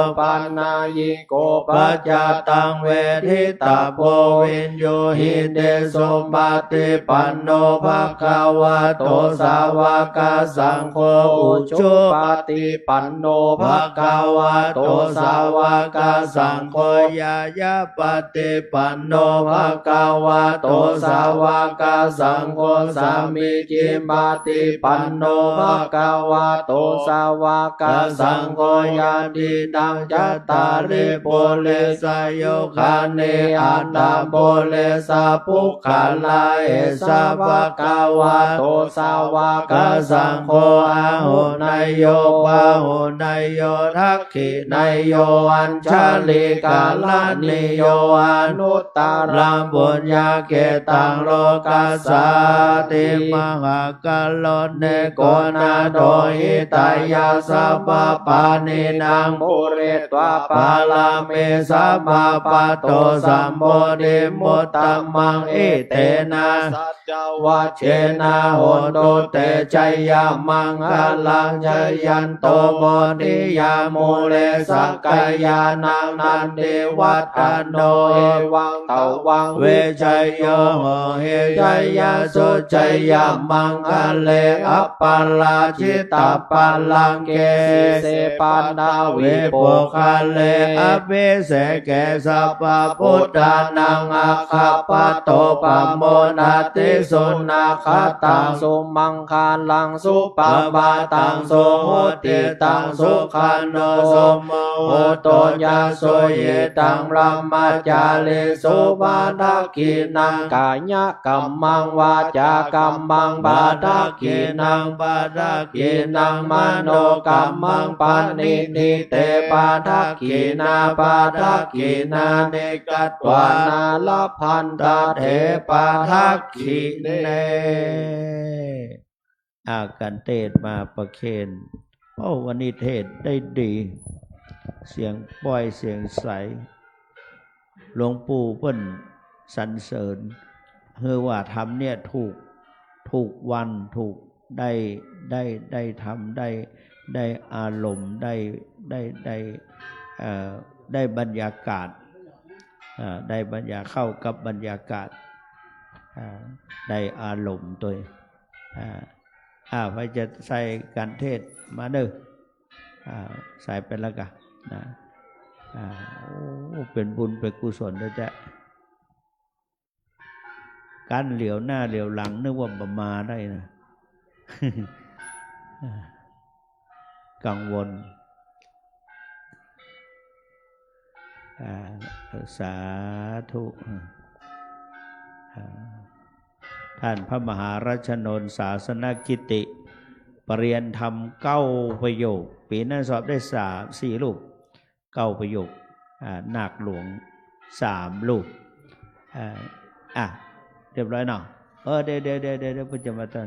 opanayiko paccattaṃ veditabbo viññūhīti. Supaṭipanno bhagavato sāvakasaṅgho, ujupaṭipanno bhagavato sāvakasaṅgho, ñāyapaṭipanno bhagavato sāvakasaṅgho, sāmīcipaṭipanno bhagavato sāvakasaṅgho, yadidaṃ cattāri purisayugāni aṭṭha purisapuggalā, esa bhagavato sāvakasaṅgho, āhuneyyo pāhuneyyo dakkhiṇeyyo añjalikaraṇīyo, anuttaraṃ puññakkhettaṃ lokassāti. Mahā karuṇiko nātho hitāya sabbapāṇinaṃ pūretvā pāramī sabbā patto sambodhimuttamaṃ, etena saccavajjena hotu te jayamaṅgalaṃ. Jayanto bodhiyā mūle sakyānaṃ nandivaḍ ḍhano, evaṃ tvaṃ vijayo hohi jayassu jayamaṅgale, aparājitapallaṅke sīse paṭhavipokkhare, abhiseke sabbabuddhānaṃ aggappatto pamodati. Sunakkhattaṃ sumaṅ galaṃ supabhātaṃ suhuṭṭhitaṃ, sukhaṇo sumuhutto ca suyiṭṭhaṃ brahmacārisu, padakkhiṇaṃ kāyakammaṃ vācākammaṃ padakkhiṇaṃ, padakkhiṇaṃ manokammaṃ paṇidhī te padakkhiṇā, padakkhiṇāni katvāna labhantatthe padakkhiṇe. อา การเทศน์มาประเคน โอ้ วันนี้เทศน์ได้ดี เสียงป้อย เสียงใส หลวงปู่เปิ้นสรรเสริญ หื้อว่าธรรมเนี่ยถูก ถูกวัน ถูก ได้ ได้ ได้ธรรม ได้ ได้อารมณ์ ได้ ได้ ได้ เอ่อ ได้บรรยากาศ อ่า ได้บรรยา เข้ากับบรรยากาศ อ่า ได้อารมณ์ตวย อ่า อ่า ใผจะใส่การเทศน์มาเน่อ อ่า ใส่ไปแล้วกะ นะ อ่า โอ้ เป๋นบุญเป๋นกุศลเน่อจ๊ะ กั้นเหลียวหน้าเหลียวหลัง นึกว่าบ่มาได้นะ กังวล อ่า สาธุ อ่า ต้านพระมหารัชนนท์ ศาสนกิตติ ปริญญาธรรมเก้าประโยค ปี๋นั้นสอบได้สาม สี่รูป เก้าประโยค อ่า นาคหลวงสามรูป อ่า อ่ะ เรียบร้อยเนาะ เออ เดี๋ยว เดี๋ยว เดี๋ยว เดี๋ยว เดี๋ยว เปิ้นจะมาต้อน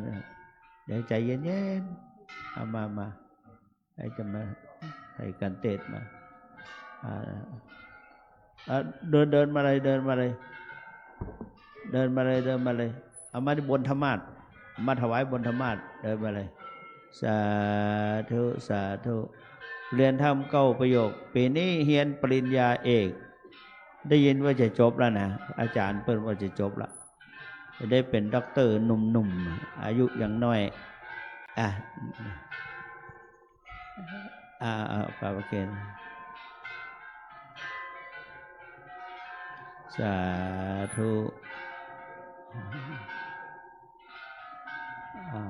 เดี๋ยวใจเย็นๆ เอามา มา ใครจะมา ใครกันเตศมา อ่า อ่า เดิน เดินมาเลย เดินมาเลย เดินมาเลย เดินมาเลย เอามาที่บนธรรมาสน์ มาถวายบนธรรมาสน์ เดินมาเลย สาธุ สาธุ เรียนธรรมเก้าประโยค ปี๋นี้เฮียนปริญญาเอก ได้ยินว่าจะจบแล้วนะ อาจ๋ารย์เปิ้นว่าจะจบแล้ว จะได้เป๋นด็อกเตอร์หนุ่มๆ อายุยังน้อย อ่ะ อ่า อ่า ปาปะเคน สาธุ อ่า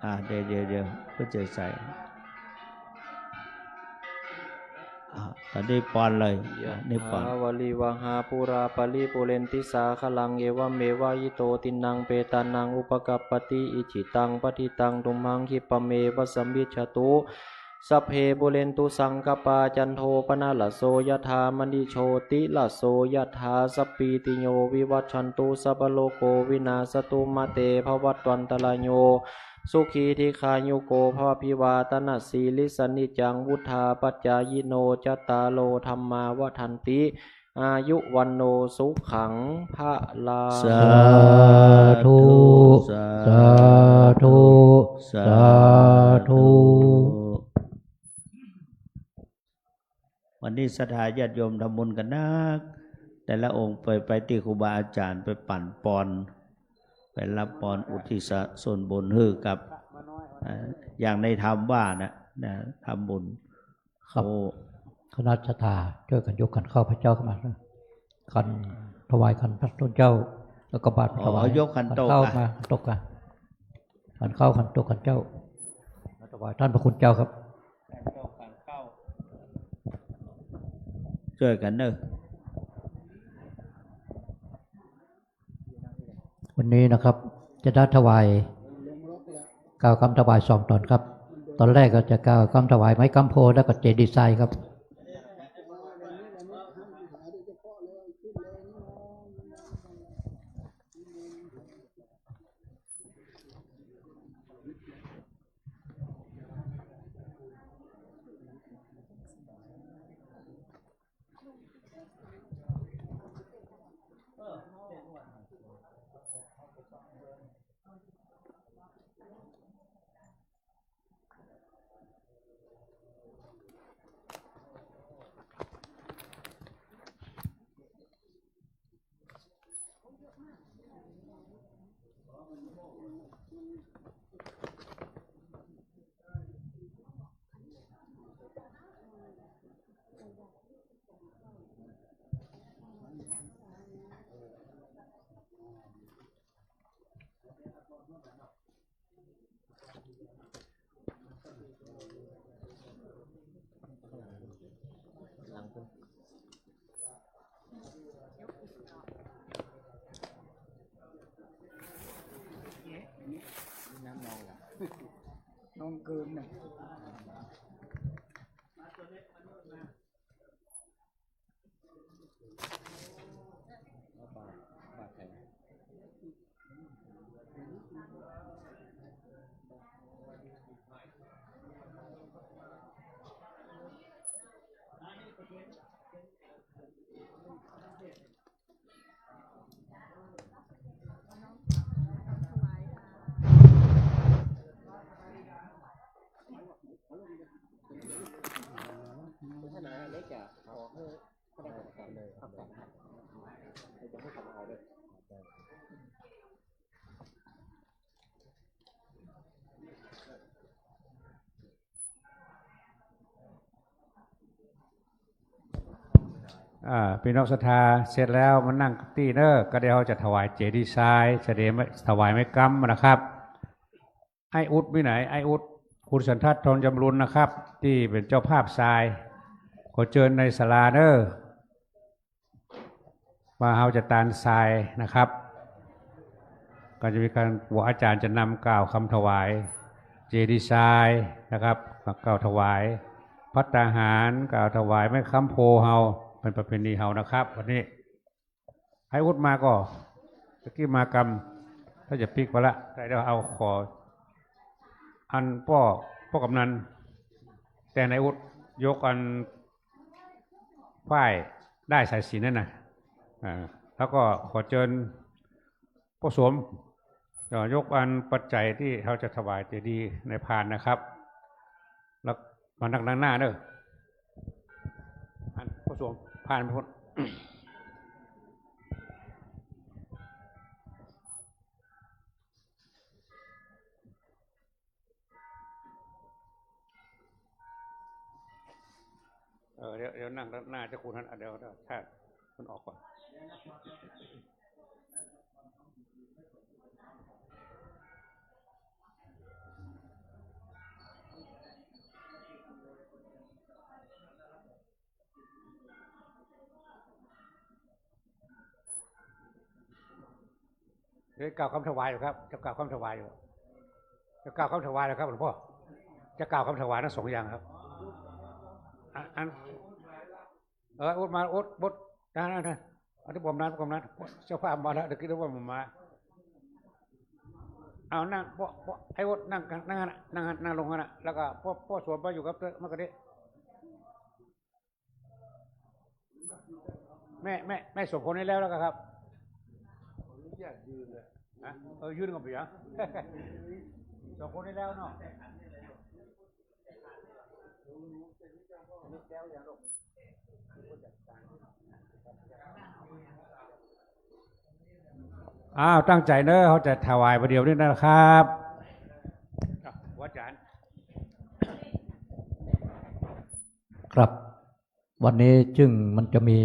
อ่า เดี๋ยว เดี๋ยว เดี๋ยว เข้าใจใส่ อ่า ตอนนี้ปอนเลย ยะถา อ่ะ นี่ปอน วาริวหาปูราปะริปูเรนติสาคะลัง เอวะเมวะอิโต ทินนังเปตานัง อุปะกัปปะติ อิจฉิตัง ปัตถิตัง ตุมหัง คิปปะเมวะสมมิจฉตุ สัพเพ ปูเรนตุ สังกัปปา จันโท ปะนะระโส ยะถา มะณิ โชติระโส ยะถา สัพพีติโย วิวัชชันตุ สัพพะโรโค วินาสสตุ มาเต ภะวัตวันตะราโย สุขี ทีฆายุโก ภะวะ อภิวาทะนะสีลิสสะ นิจจัง วุฑฒาปะจายิโน จัตตาโร ธัมมา วัฑฒันติ อายุ วัณโณ สุขัง พะลัง สาธุ สาธุ สาธุ วันนี้ศรัทธาญาติโยมทำบุญกั๋นนัก แต่ละองค์ไป ไปตี้ครูบาอาจ๋ารย์ ไปปั๋นปอน ไปฮับปอน อุทิศส่วนบุญหื้อกับ อ่า อย่างในธรรมว่านะ นะ ทำบุญ ครับ โอ้ คณะศรัทธาจ้วยกั๋นยกขันข้าวพระเจ้าเข้ามา ขันถวายขันพระคุณเจ้า แล้วก็บาตร อ๋อ ถวาย ยกขันโตก ขันข้าว อ่ะ มา ขันโตก อ่ะ ขันข้าว ขันโตก ขันเจ้า ถวายต้านพระคุณเจ้าครับ ขันโตก ขันข้าว จ้วยกั๋นเน่อ วันนี้นะครับ จะได้ถวาย กล่าวกำถวายสองต๋อนครับ ต๋อนแรกก็จะกล่าวกำถวายไม้กำโพธิ์ แล้วก็เจดีย์ทรายครับ น้องเกินน่ะ อ่า ปี้น้องศรัทธา เสร็จแล้วมานั่งตี้เน่อ ก็เดี๋ยวเฮาจะถวายเจดีย์ทราย เสด็จถวายไม้กำนะครับ ไอ้อุ๊ดไปไหน ไอ้อุ๊ด คุณสันทัด ทองจำรูนนะครับ ตี้เป๋นเจ้าภาพทราย ขอเจิญในศาลาเน่อ ว่าเฮาจะตานทรายนะครับ ก็จะมีการ ครูอาจารย์จะนำกล่าวกำถวายเจดีย์ทรายนะครับ กล่าวถวายภัตตาหาร กล่าวถวายไม้ค้ำโพธิ์เฮา เป็นประเพณีเฮานะครับ วันนี้ ไอ้อุ๊ดมาก่อ ตะกี้มากำ ถ้าจะปิ๊กไปละ แต่เดี๋ยวเอาขอ อันป้อ ป้อกำนัน แต่ไอ้อุ๊ดยกอัน ฝ้ายด้ายสายสิญจน์นั่นน่ะ อ่า แล้วก็ขอเจิญป้อสม เอ่อ ยกอันปัจจัยตี้เฮาจะถวายเจดีย์ในพานนะครับ แล้วมานั่งด้านหน้าเน่อ อันป้อสม พานไปพุ้น เออ เดี๋ยว เดี๋ยวนั่งด้านหน้าเจ้าคุณท่าน อ่ะ เดี๋ยว เดี๋ยว ถ้ามันออกก่อน เดี๋ยวกล่าวคำถวายอยู่ครับ จะกล่าวคำถวายอยู่ จะกล่าวคำถวายแล้วครับหลวงพ่อ จะกล่าวคำถวายทั้งสองอย่างครับ อ่ะ อัน เออ อุ๊ดมา อุ๊ด อุ๊ด นะ นะ นะ อันนี้ผมนัด ผมนัด เจ้าภาพมาแล้ว เดี๋ยวคิดว่าผมมา เอานั่ง ป้อ ป้อ ไอ้อุ๊ดนั่ง นั่งนั่นน่ะ นั่ง นั่งลงนั่นน่ะ แล้วก็ป้อ ป้อสมไปอยู่กับเต้อ มันก็ได้ แม่ แม่ แม่สองคนนี้แล้ว แล้วก็ครับ ขออนุญาตยืนเลย ฮะ เออ ยืนก่อนเปียะ สองคนนี้แล้วเนาะ อ้าว ตั้งใจ๋เน่อ เฮาจะถวายประเดี๋ยวนี้นะครับ ครับ วันนี้จึงมันจะมี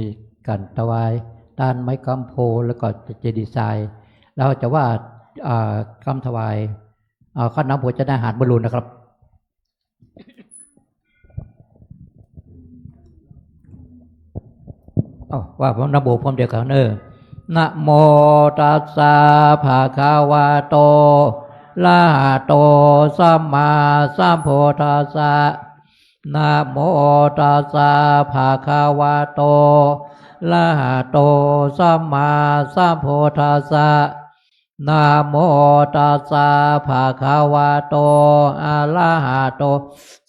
ก๋านถวายตานไม้ค้ำโพธิ์ แล้วก็เจดีย์ทราย แล้วจะว่า อ่า กำถวาย อ่า ข้าวหนมโภชนาหารบรรลุนะครับ อ้าว ว่าพร้อม นะโมพร้อมเดียวกั๋นเน่อ นะโมตัสสะ ภะคะวะโต อะระหะโต สัมมาสัมพุทธัสสะ นะโมตัสสะ ภะคะวะโต อะระหะโต สัมมาสัมพุทธัสสะ นะโมตัสสะ ภะคะวะโต อะระหะโต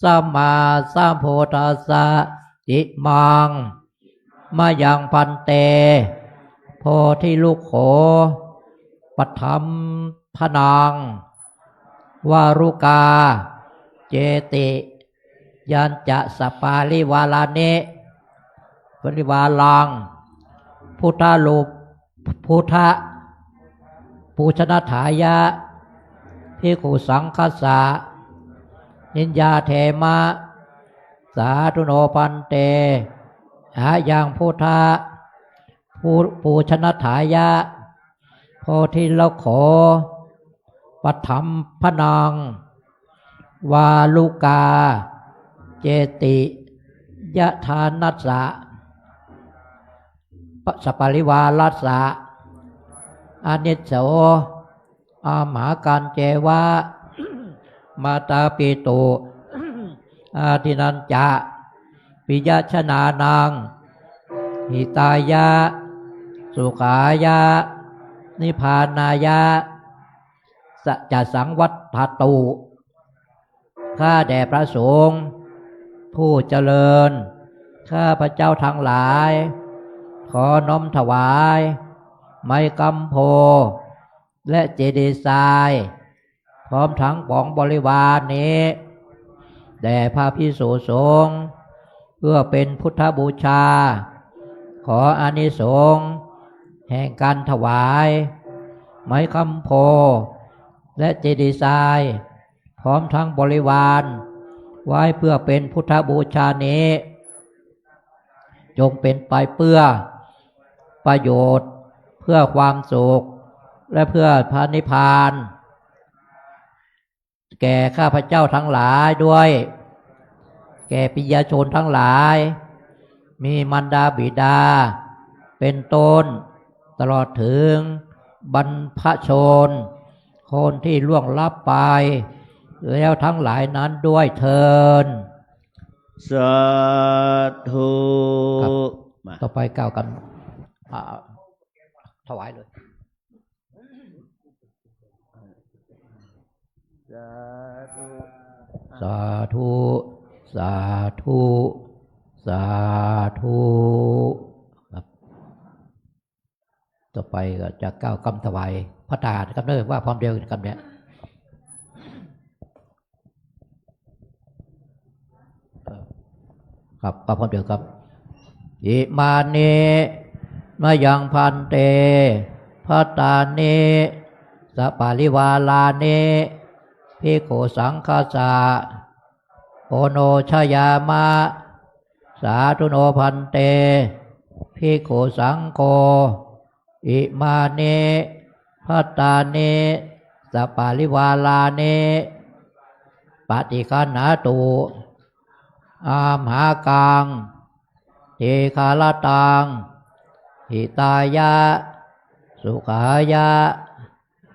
สัมมาสัมพุทธัสสะ อิมัง มะยัง ภันเต โพธิลุกโข ปัฏฐัมภะนัง วาลุกา เจติ ยัญจะ สะปาริวารานิ ปาริวารัง พุทธาลูป พุทธปูชนะฐายะ ภิกขุสังฆัสสะ นิยาเทมะ สาธุโน ภันเต อะยัง พุทธปู ปูชนะฐายะ โพธิลุกโข ปัฏฐัมภะนัง วาลุกา เจติยะทานัสสะ สะปาริวารัสสะ อานิสโส อะมหากัญเจวะ มาตาปิตุ อาทินนัญจะ ปิยะจะนานัง หิตายะ สุขายะ นิพพานายะ สะ จะสังวัตถตุ ข้าแด่พระสงฆ์ผู้เจริญ ข้าพเจ้าทั้งหลาย ขอน้อมถวาย ไม้ค้ำโพธิ์ และเจดีย์ทราย พร้อมทั้งป๋องบริวารนี้ แด่พระภิกษุสงฆ์ เพื่อเป็นพุทธบูชา ขออานิสงส์แห่งการถวาย ไม้ค้ำโพธิ์ และเจดีย์ทราย พร้อมทั้งบริวาร ไว้เพื่อเป็นพุทธบูชานี้ จงเป็นไปเพื่อประโยชน์ เพื่อความสุข และเพื่อพระนิพพาน แก่ข้าพเจ้าทั้งหลายด้วย แก่ปิยชนทั้งหลาย มีมารดาบิดาเป็นต้น ตลอดถึงบรรพชน คนที่ล่วงลับไปแล้วทั้งหลายนั้นด้วยเทอญ สาธุ ครับ มา ต่อไปกล่าวกำ อ่า ถวายเลย สาธุ สาธุ สาธุ สาธุ ครับ ต่อไปก็จะกล่าวกำถวายภัตตาหารครับเด้อ ว่าพร้อมเดียวกันครับเนี่ย ครับ ว่าพร้อมเดียวครับ อิมานิ มะยังภันเต ภัตตานิ สปาริวารานิ ภิกขุสังฆัสสะ โอโนชยามะ สาธุโนภันเต ภิกขุสังโฆ อิมานิ ภัตตานิ สปาริวารานิ ปฏิคันหาตุ อัมหากัง ทีฆะระตัง หิตายะ สุขายะ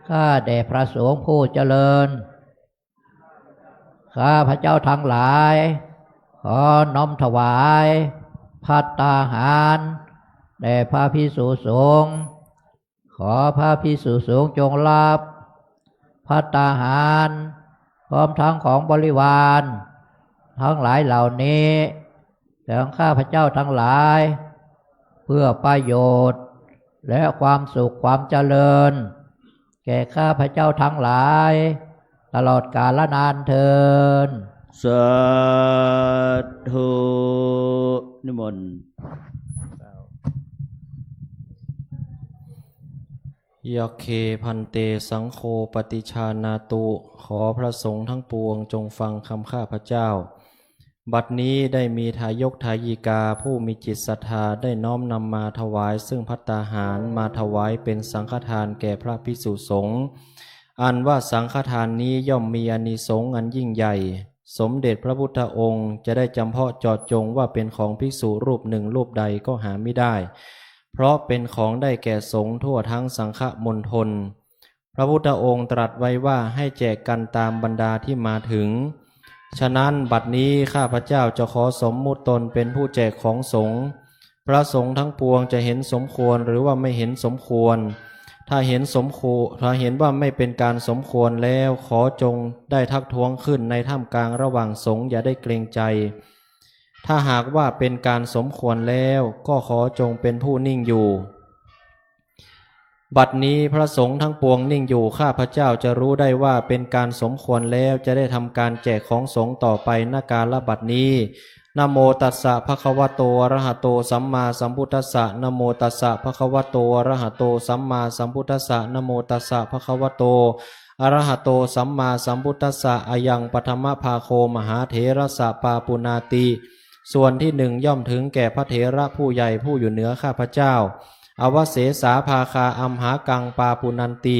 ข้าแต่พระสงฆ์ผู้เจริญ ข้าพเจ้าทั้งหลาย ขอน้อมถวายภัตตาหารแด่พระภิกษุสงฆ์ ขอพระภิกษุสงฆ์จงรับภัตตาหาร พร้อมทั้งของบริวารทั้งหลายเหล่านี้ แด่ข้าพเจ้าทั้งหลาย เพื่อประโยชน์และความสุขความเจริญ แก่ข้าพเจ้าทั้งหลาย ตลอดกาลนานเทอญ สาธุ นิมนต์ ยัคเค ภันเต สังโฆ ปฏิชานาตุ ขอพระสงฆ์ทั้งปวงจงฟังคำข้าพเจ้า บัดนี้ได้มีทายกทายิกาผู้มีจิตศรัทธาได้น้อมนำมาถวายซึ่งภัตตาหาร มาถวายเป็นสังฆทานแก่พระภิกษุสงฆ์ อันว่าสังฆทานนี้ย่อมมีอานิสงส์อันยิ่งใหญ่ สมเด็จพระพุทธองค์จะได้จำเพาะเจาะจงว่าเป็นของภิกษุรูปหนึ่งรูปใดก็หามิได้ เพราะเป็นของได้แก่สงฆ์ทั่วทั้งสังฆมณฑล พระพุทธองค์ตรัสไว้ว่าให้แจกกันตามบรรดาที่มาถึง ฉะนั้นบัดนี้ข้าพเจ้าจะขอสมมุติตนเป็นผู้แจกของสงฆ์ พระสงฆ์ทั้งปวงจะเห็นสมควรหรือว่าไม่เห็นสมควร ถ้าเห็นสมควร ถ้าเห็นว่าไม่เป็นการสมควรแล้ว ขอจงได้ทักท้วงขึ้นในท่ามกลางระหว่างสงฆ์ อย่าได้เกรงใจ ถ้าหากว่าเป็นการสมควรแล้ว ก็ขอจงเป็นผู้นิ่งอยู่ บัดนี้พระสงฆ์ทั้งปวงนิ่งอยู่ ข้าพเจ้าจะรู้ได้ว่าเป็นการสมควรแล้ว จะได้ทำการแจกของสงฆ์ต่อไป ณ กาลบัดนี้ นะโมตัสสะ ภะคะวะโต อะระหะโต สัมมาสัมพุทธัสสะ นะโมตัสสะ ภะคะวะโต อะระหะโต สัมมาสัมพุทธัสสะ นะโมตัสสะ ภะคะวะโต อะระหะโต สัมมาสัมพุทธัสสะ อะยัง ปะทะมะภาโค มหาเถระสะ ปาปุนาติ ส่วนที่หนึ่งย่อมถึงแก่พระเถระผู้ใหญ่ผู้อยู่เหนือข้าพเจ้า อวเสสา ภาคา อัมหากัง ปาปุนันติ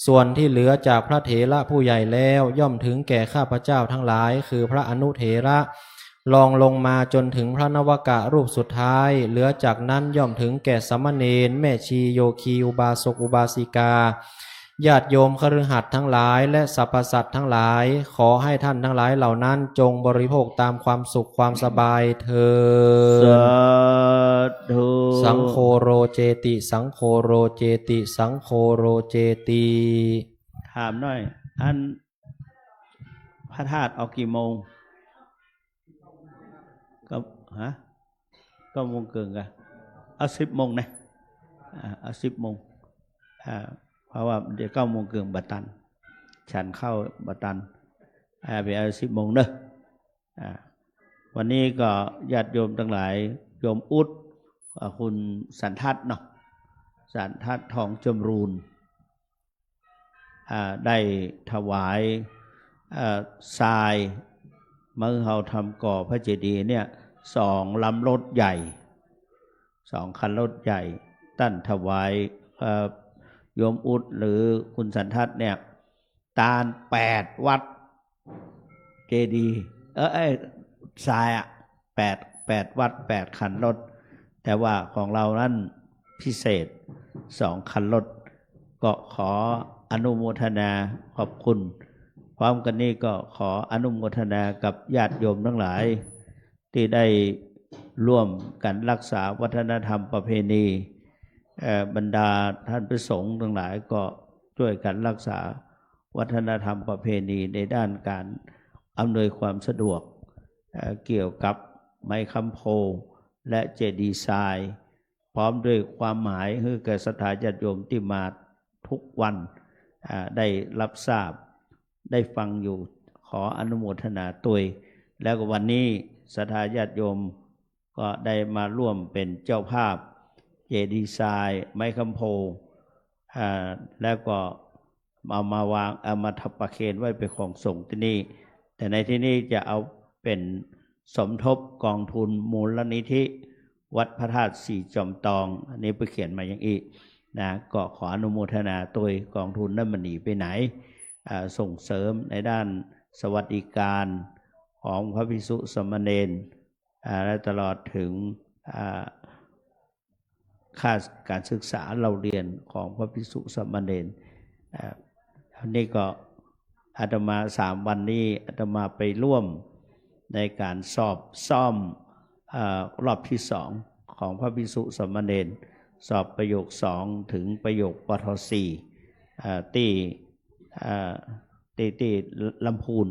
ส่วนที่เหลือจากพระเถระผู้ใหญ่แล้วย่อมถึงแก่ข้าพเจ้าทั้งหลาย คือพระอนุเถระ รองลงมาจนถึงพระนวกะรูปสุดท้าย เหลือจากนั้นย่อมถึงแก่สามเณร แม่ชี โยคี อุบาสก อุบาสิกา ญาติโยมคฤหัสถ์ทั้งหลาย และสรรพสัตว์ทั้งหลาย ขอให้ท่านทั้งหลายเหล่านั้นจงบริโภคตามความสุขความสบายเทอญ สาธุ สังโฆโรเจติ สังโฆโรเจติ สังโฆโรเจติ ถามหน่อย อัน พระธาตุออกกี่โมง ก็ ฮะ เก้าโมงเกิ่งกะ เอาสิบโมงนะ อ่า เอาสิบโมง อ่า เพราะว่าเดี๋ยวเก้าโมงเกิ่งบ่ตัน ฉันข้าวบ่ตัน อ่า ไปเอาสิบโมงเนอะ อ่า วันนี้ก็ญาติโยมทั้งหลาย โยมอุ๊ด อ่า คุณสันทัดเนาะ สันทัด ทองจำรูน อ่า ได้ถวาย เอ่อ ทราย เมื่อเฮาทำก่อพระเจดีย์เนี่ย สองลำรถใหญ่ สองคันรถใหญ่ ต้านถวาย เอ่อ โยมอุ๊ดหรือคุณสันทัดเนี่ย ตานแปดวัด เจดีย์ เอ่อ เอ้ย ทรายอะ แปด แปดวัด แปดคันรถ แต่ว่าของเรานั้นพิเศษ สองคันรถ ก็ขอ อนุโมทนาขอบคุณ พร้อมกั๋นนี้ก็ขออนุโมทนากับญาติโยมตังหลาย ตี้ได้ร่วมกั๋นรักษาวัฒนธรรมประเพณี เอ่อ บรรดาท่านพระสงฆ์ตังหลายก็จ้วยกั๋นรักษาวัฒนธรรมประเพณีในด้านก๋านอำนวยความสะดวก เอ่อ เกี่ยวกับไม้ค้ำโพธิ์และเจดีย์ทราย พร้อมด้วยความหมายหื้อแก่ศรัทธาญาติโยมตี้มาทุกวัน อ่า ได้รับทราบ ได้ฟังอยู่ ขออนุโมทนาตวย แล้วก็วันนี้ศรัทธาญาติโยมก็ได้มาร่วมเป๋นเจ้าภาพเจดีย์ทราย ไม้ค้ำโพธิ์ อ่า แล้วก็เอามาวาง เอามาประเคนไว้เป๋นของสงฆ์ตี้นี่ แต่ในตี้นี่จะเอาเป๋นสมทบกองทุนมูลนิธิวัดพระธาตุสี่จอมตอง อันนี้เปิ้นเขียนมาอย่างอี้นะ ก็ขออนุโมทนาตวย กองทุนนั้นบ่หนีไปไหน อ่า ส่งเสริมในด้านสวัสดิการของพระภิกษุสามเณร อ่า และตลอดถึง อ่า ค่าก๋านศึกษาเล่าเรียนของพระภิกษุสามเณร อ่า อันนี้ก็อาตมาสามวันนี้อาตมาไปร่วมในก๋านสอบซ่อม เอ่อ รอบตี้สองของพระภิกษุสามเณร สอบประโยคสองถึงประโยค ปท สี่ เอ่อ ตี้ เอ่อ ตี้ ตี้ลำพูน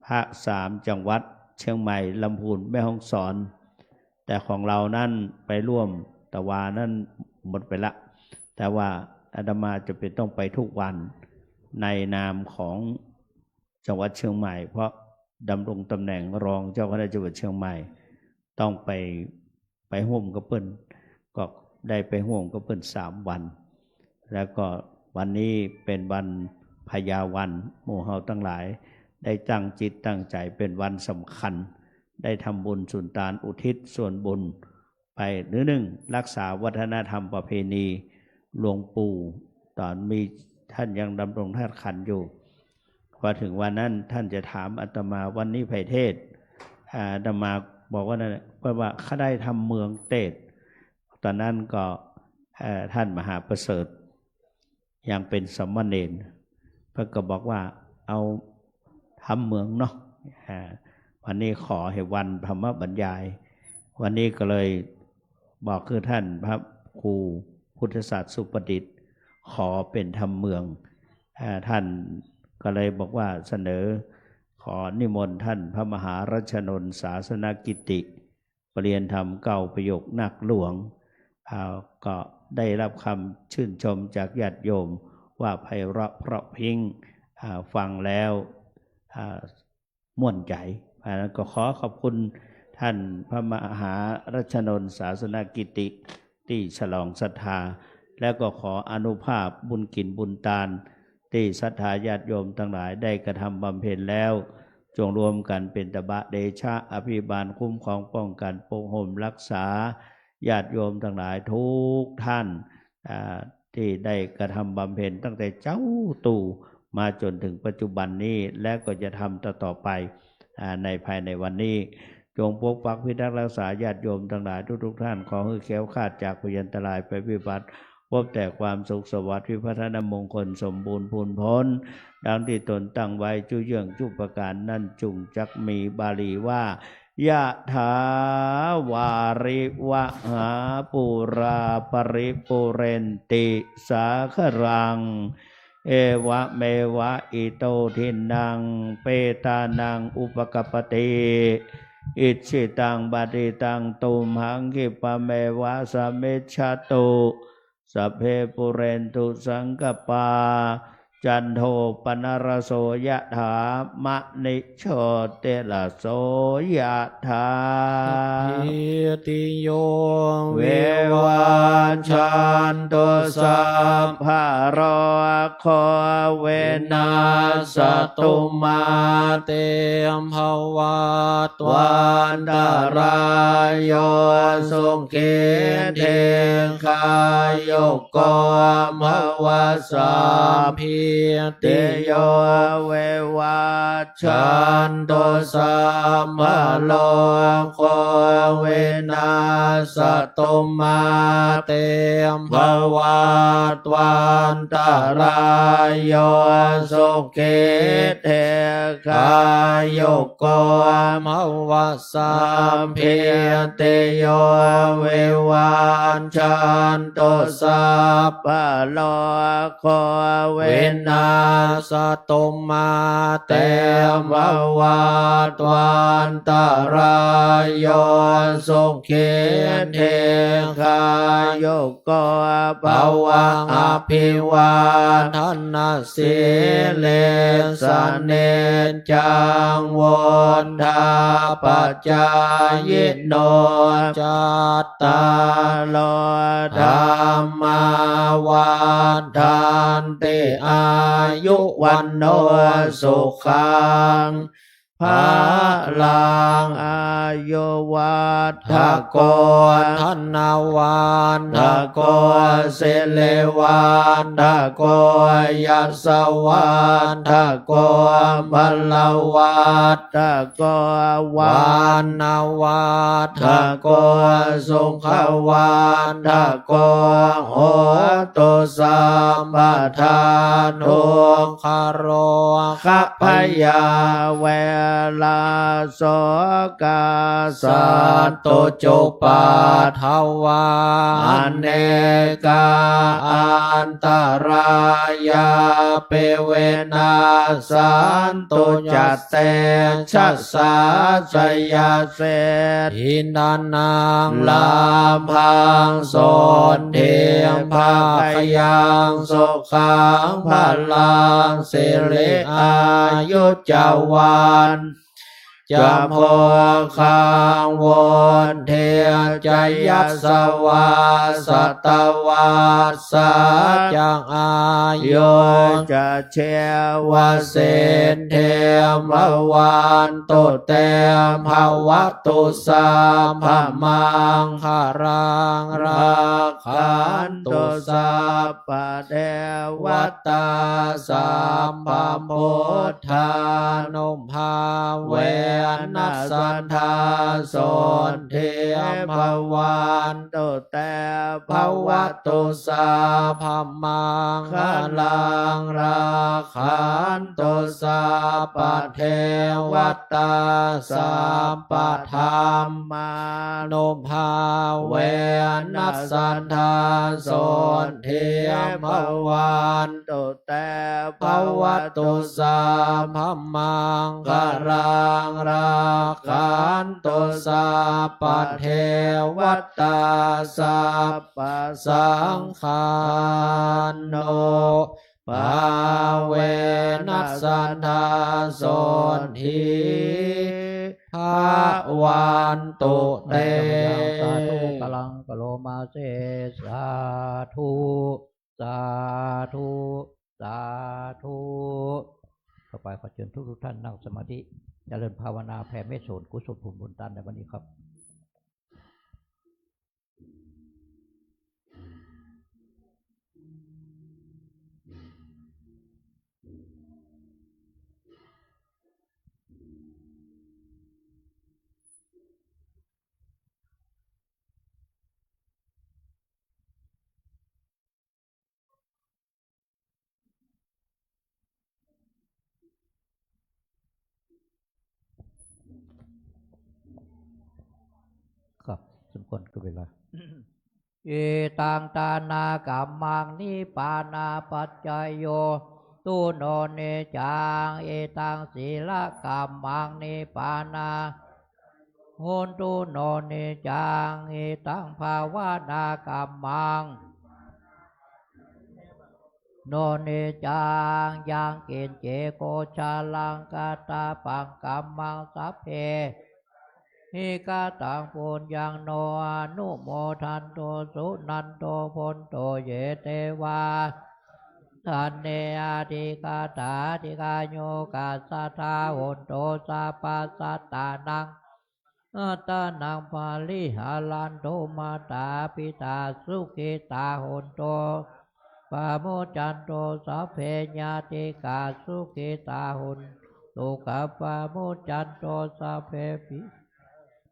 ภาคสามจังหวัดเชียงใหม่ ลำพูน แม่ฮ่องสอน แต่ของเรานั้นไปร่วม แต่วานั้นหมดไปละ แต่ว่าอาตมาจะเป๋นต้องไปทุกวันในนามของจังหวัดเชียงใหม่ เพราะดำรงตำแหน่งรองเจ้าคณะจังหวัดเชียงใหม่ ต้องไป ไปฮ่วมกับเปิ้น ก็ได้ไปฮ่วมกับเปิ้นสามวัน แล้วก็วันนี้เป๋นวันพญาวัน หมู่เฮาตังหลายได้ตั้งจิตตั้งใจ๋ เป๋นวันสำคัญ ได้ทำบุญสุนตานอุทิศส่วนบุญไป นึ่ง รักษาวัฒนธรรมประเพณีหลวงปู่ ต๋อนมี ท่านยังดำรงธาตุขันธ์อยู่ พอเถิงวันนั้นท่านจะถามอาตมา วันนี้ใผเทศน์ อ่า อาตมาบอกว่า นั่นแหละ เพราะว่าข้าได้ธรรมเมืองเตศน์ ต๋อนนั้นก็ เอ่อ ท่านมหาประเสริฐยังเป๋นสามเณร เปิ้นก็บอกว่าเอาธรรมเมืองเนาะ อ่า วันนี้ขอหื้อวันธรรมบรรยาย วันนี้ก็เลยบอกคือท่านพระครูพุทธศาสตร์สุประดิษฐ์ ขอเป๋นธรรมเมือง อ่า ท่านก็เลยบอกว่าเสนอ ขอนิมนต์ท่านพระมหารัชนนท์ ศาสนกิติ ประเรียนธรรมเก้าประโยคนาคหลวง อ่า ก็ได้รับคำชื่นชมจากญาติโยมว่าไพเราะเพราะพริ้ง อ่า ฟังแล้ว อ่า ม่วนใจ๋ เพราะฉะนั้นก็ขอขอบคุณท่านพระมหารัชนนท์ ศาสนกิติ ตี้ฉลองศรัทธา แล้วก็ขออานุภาพบุญกิ๋นบุญตาน ตี้ศรัทธาญาติโยมตังหลายได้กระทำบำเพ็ญแล้ว จงรวมกั๋นเป๋นตบะเดชะ อภิบาลคุ้มครองป้องกั๋นปกห่มรักษาญาติโยมตังหลายทุกท่าน อ่า ตี้ได้กระทำบำเพ็ญตั้งแต่เจ๊าตรู่มาจ๋นเถิงปัจจุบันนี้ และก็จะทำต่อๆ ไป อ่า ในภายในวันนี้ จงปกปักพิทักษ์รักษาญาติโยมตังหลายทุกๆ ท่าน ขอหื้อแคล้วคลาดจากภัยอันตรายภัยพิบัติ พบแต่ความสุขสวัสดิ์ วิพัฒนมงคลสมบูรณ์พูนผล ดังตี้ตนตั้งไว้ จุเยื่องจุประก๋านนั้นจุ่งจักมี บาลีว่า ยะถาวาริวหาปูราปริปูเรนติสาคารัง เอวะเมวะอิโตทินนังเปตานังอุปกัปปติ อิจฉิตังปัตถิตังตุมหังคิปะเมวะสะมิชฌะตุ สัพเพปูเรนตุสังกัปปา จันโทปนรสโสยะถามะณิโชติระโสยะถา สัพพีติโยวิวัชชันตุ สัพพะโรโควินัสสะตุ มาเตภวัตวันตะราโย สุขีทีฆายุโกภวะ สัพพี sabbītiyo vivajjantu, sabbarogo vinassatu, mā te bhavatvantarāyo, sukhī dīghāyuko bhava. Sabbītiyo vivajjantu, sabbarogo vinassatu, mā te bhavatvantarāyo, sukhī dīghāyuko bhava. Abhivādanasīlissa niccaṃ vuḍḍhāpacāyino, cattāro dhammā vaḍḍhanti, āyu vaṇṇo sukhaṃ balaṃ. Āyuvaḍḍhako dhanavaḍḍhako sirivaḍḍhako yasavaḍḍhako balavaḍḍhako vaṇṇavaḍḍhako sukhavaḍḍhako hotu sabbadā. Dukkharogabhayā verā sokā sattu cupaddavā, anekā antarāyāpi vinassantu ca tejasā. Jayasiddhi dhanaṃ lābhaṃ sotthi bhāgyaṃ sukhaṃ balaṃ siri āyu ca vaṇ ca bhogaṃ vuḍḍhī ca yasavā satavassā ca āyū ca jīvasiddhī bhavantu te. Bhavatu sabbamaṅgalaṃ rakkhantu sabbadevatā sabbabuddhānubhāvena sadā sotthī bhavantu te. Bhavatu sabbamaṅgalaṃ rakkhantu sabbadevatā sabbadhammānubhāvena sadā sotthī bhavantu te. Bhavatu sabbamaṅgalaṃ rakkhantu sabbadevatā sabbasaṅghānubhāvena sadā sotthī bhavantu te. สาธุ กำลัง กะโลมาเส สาธุ สาธุ สาธุ ต่อไปขอเชิญทุกๆ ท่านนั่งสมาธิ เจริญภาวนาแผ่เมตตาส่วนกุศลผลบุญทานในวันนี้ครับ ครับ สมควรกับเวลา Idaṃ dānakammaṃ nibbānapaccayo hotu no niccaṃ. Idaṃ sīlakammaṃ nibbāna hotu no niccaṃ. Idaṃ bhāvanākammaṃ no niccaṃ. Yaṃ kiñci kussalaṃ kattabbaṃ kammaṃ sabbe hi kataṃ puññaṃ no anumodantu suṇantu bhonto ye devā. Saṅghāne adhigatā dīghāyukā sadā hontu sabbasattānaṃ. Attānaṃ pariharantu mātāpitāsukhitā hontu. ปะมุจจันตุ สัพเพญาติกาสุขิตา หอนตุ สัพพะปะมุจจันตุ สัพเพปิ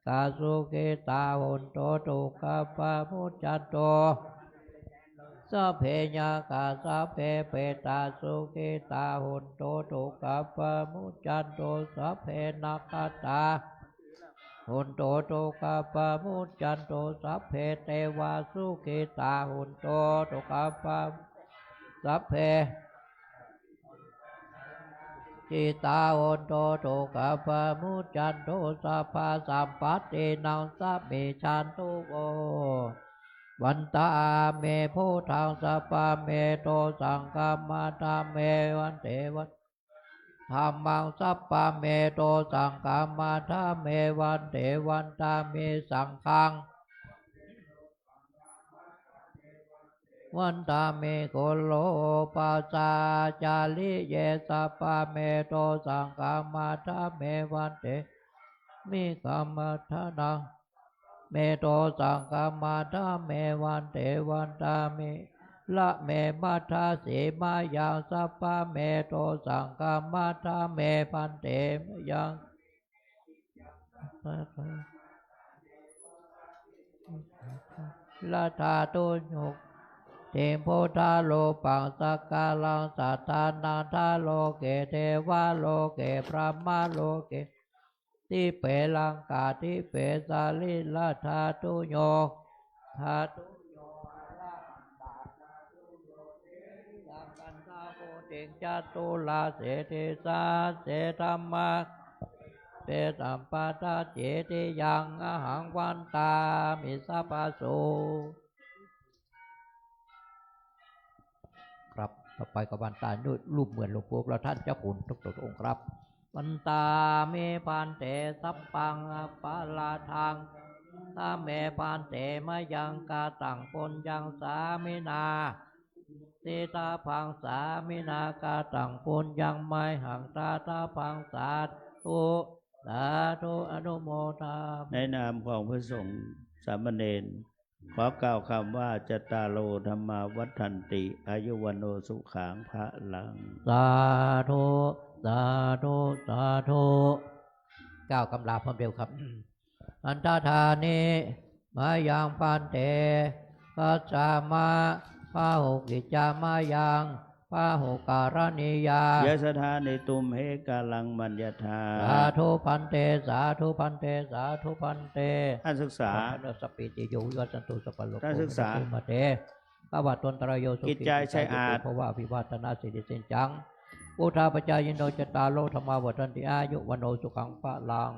กาสุขิตา หอนตุ สัพพะปะมุจจันตุ สัพเพยะขะ สัพเพเปตา สุขิตา หอนตุ สัพพะปะมุจจันตุ สัพเพนักขัตตา หอนตุ สัพพะปะมุจจันตุ สัพเพเตวา สุขิตา หอนตุ สัพพะ สัพเพ ขิตา หอนตุ สัพพะปะมุจจันตุ สัพพะสัมปัตตินัง สะมิชฌาตุ โว วันตา เม พุทธัง สัพพะเม โต สังฆะ มัทธะ เม วันเต วัน ธัมมัง สัพพะเม โต สังฆะ มัทธะ เม วันเต วันตา มิ สังฆัง วันตา มิ คุโร ปัสสา จาริ เย สัพพะเม โต สังฆะ มัทธะ เม วันเต มิ กัมมัฏฐานัง เม โต สังฆะ มัทธะ เม วันเต วันตา มิ ละ เม มัทธะ สี มะยัง สัพพะเม โต สังฆะ มัทธะ เม วันเต มะยัง ละ ธาตุโย ติง พุทธารูปัง สักการัง สัตตานัง ทาโลเก เทวาโลเก พรหมโลเก ติเป ลังกา ติเป สะรีระ ธาตุโย ธาตุโย อะระหันตะ ธาตุโย เทวิยัง กันทะ โพธิง จตุราเส ติสะหัสเส ธัมมา เป สัมปัตถะ เจติยัง อะหัง วันตา มิ สัพพะโส ครับ ต่อไปก็วันตา รูปเหมือนหลวงปู่พระท่านเจ้าคุณทุกๆองค์ครับ วันตา มิ ภันเต สัพพัง อัปปะราทัง ขะ เม ภันเต มะยัง กะตัง ปุญญัง สามินา สิทธาภัง สามินา กะตัง ปุญญัง มะหัง ทาทาภัง สาธุ สาธุ อนุโมทามิ ในนามของพระสงฆ์สามเณร ขอกล่าวคำว่า จัตตาโร ธัมมา วัฑฒันติ อายุ วัณโณ สุขัง พะลัง สาธุ สาธุ สาธุ กล่าวกำลาพร้อมเดียวครับ อัฏฐานิ มะยัง ภันเต คัจฉามะ พะหุกิจจา มะยัง พะหุการณียา ยะสะทานิ ตุมเห กาลัง มัญญะทา สาธุ ภันเต สาธุ ภันเต สาธุ ภันเต ท่านศึกษา สัพปีติโย วิวัชชันตุ สัพพะโรโค ท่านศึกษา วินัสสะตุ มาเต ภวัตวันตะราโย สุขี กิจจายชัยอาจ ภวะ อภิวาทะนะสีลิสเสนะจัง วุฑฒาปะจายิโน จัตตาโร ธัมมา วัฑฒันติ อายุ วัณโณ สุขัง พะลัง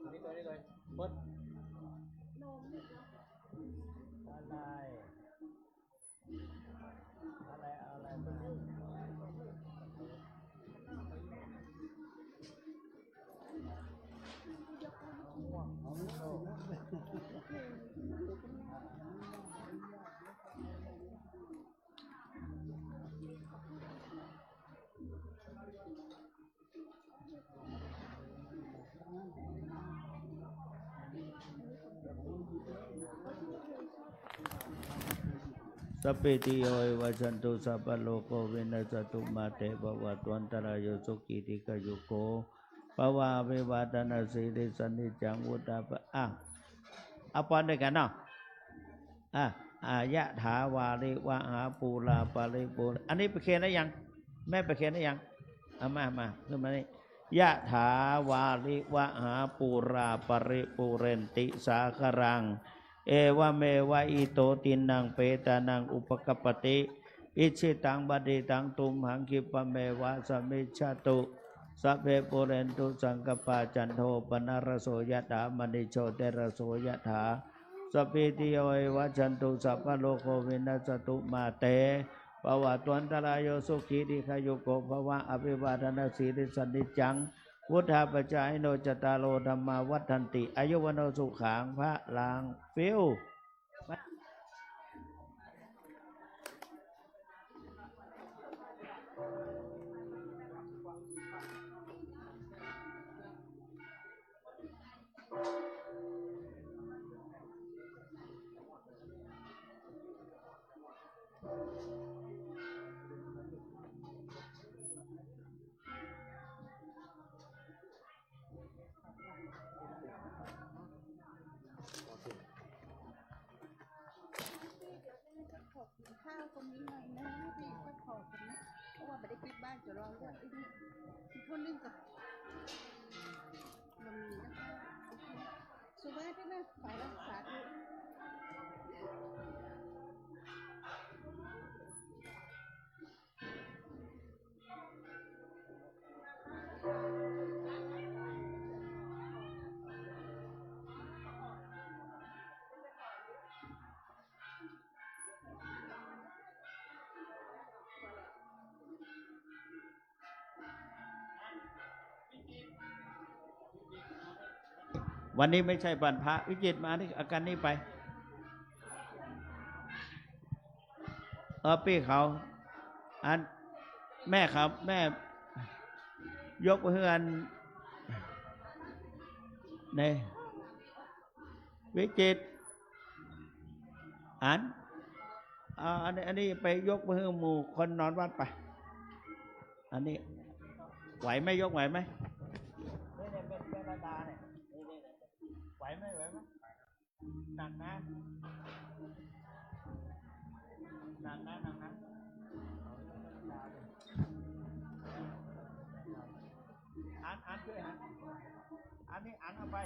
อันนี้ตัวนี้เลย ปึ๊ด อะไร อะไร อะไรมา สัพพีติโย วิวัชชันตุ สัพพะโรโค วินัสสะตุ มาเต ภวัตวันตะราโย สุขี ทีฆายุโก ภวะ อภิวาทะนะสีลิสสะนะจัง วุฑฒาปะ อ่ะ เอาพรด้วยกันเนาะ อ่ะ อ่ะ ยะถา วาริวะหา ปูรา ปะริปูเร อันนี้ประเคนได้ยัง แม่ประเคนได้ยัง เอามา มา ขึ้นมานี่ ยะถา วาริวะหา ปูรา ปะริปูเรนติ สาคารัง เอวะเมวะ อิโต ทินนัง เปตานัง อุปะกัปปะติ อิจฉิตัง ปะฏิตัง ตุมหัง คิปปะเมวะ สะมิชฌะตุ สัพเพ ปูเรนตุ สังกัปปา จันโท ปะนะระโส ยะถา มะณิ โชติระโส ยะถา สัพพีติโย วิวัชชันตุ สัพพะโรโค วินัสสะตุ มาเต ภวตวันตะราโย สุขี ดีฆายุโก ภวะ อภิวาทะนะสีลิสสะนิจจัง วุฑฒาปะจายิโน จัตตาโร ธัมมา วัฑฒันติ อายุ วัณโณ สุขัง พะลัง ฟิว ข้าวตรงนี้หน่อยนะ พี่ก็ขอบคุณนะ เพราะว่าไม่ได้ปิดบ้าน จะรอเรื่องไอ้นี่ อีกคนนึงก็ มันมีนะคะ โอเค สุภาพด้วยนะ สายรักษาด้วย วันนี้ไม่ใช่วันพระ วิจิตรมานี่ เอาอันนี้ไป เออ ปี้เขา อัน แม่เขา แม่ ยกไปหื้ออัน นี่ วิจิตร อัน อ่า อันนี้ อันนี้ไปยกไปหื้อหมู่คนนอนวัดไป อันนี้ ไหวไหม ยกไหวไหม ไหวไหม ไหวไหม หนักนะ หนักนะ หนักนะ อัน อันช่วย อัน อันนี้ อันเอาไป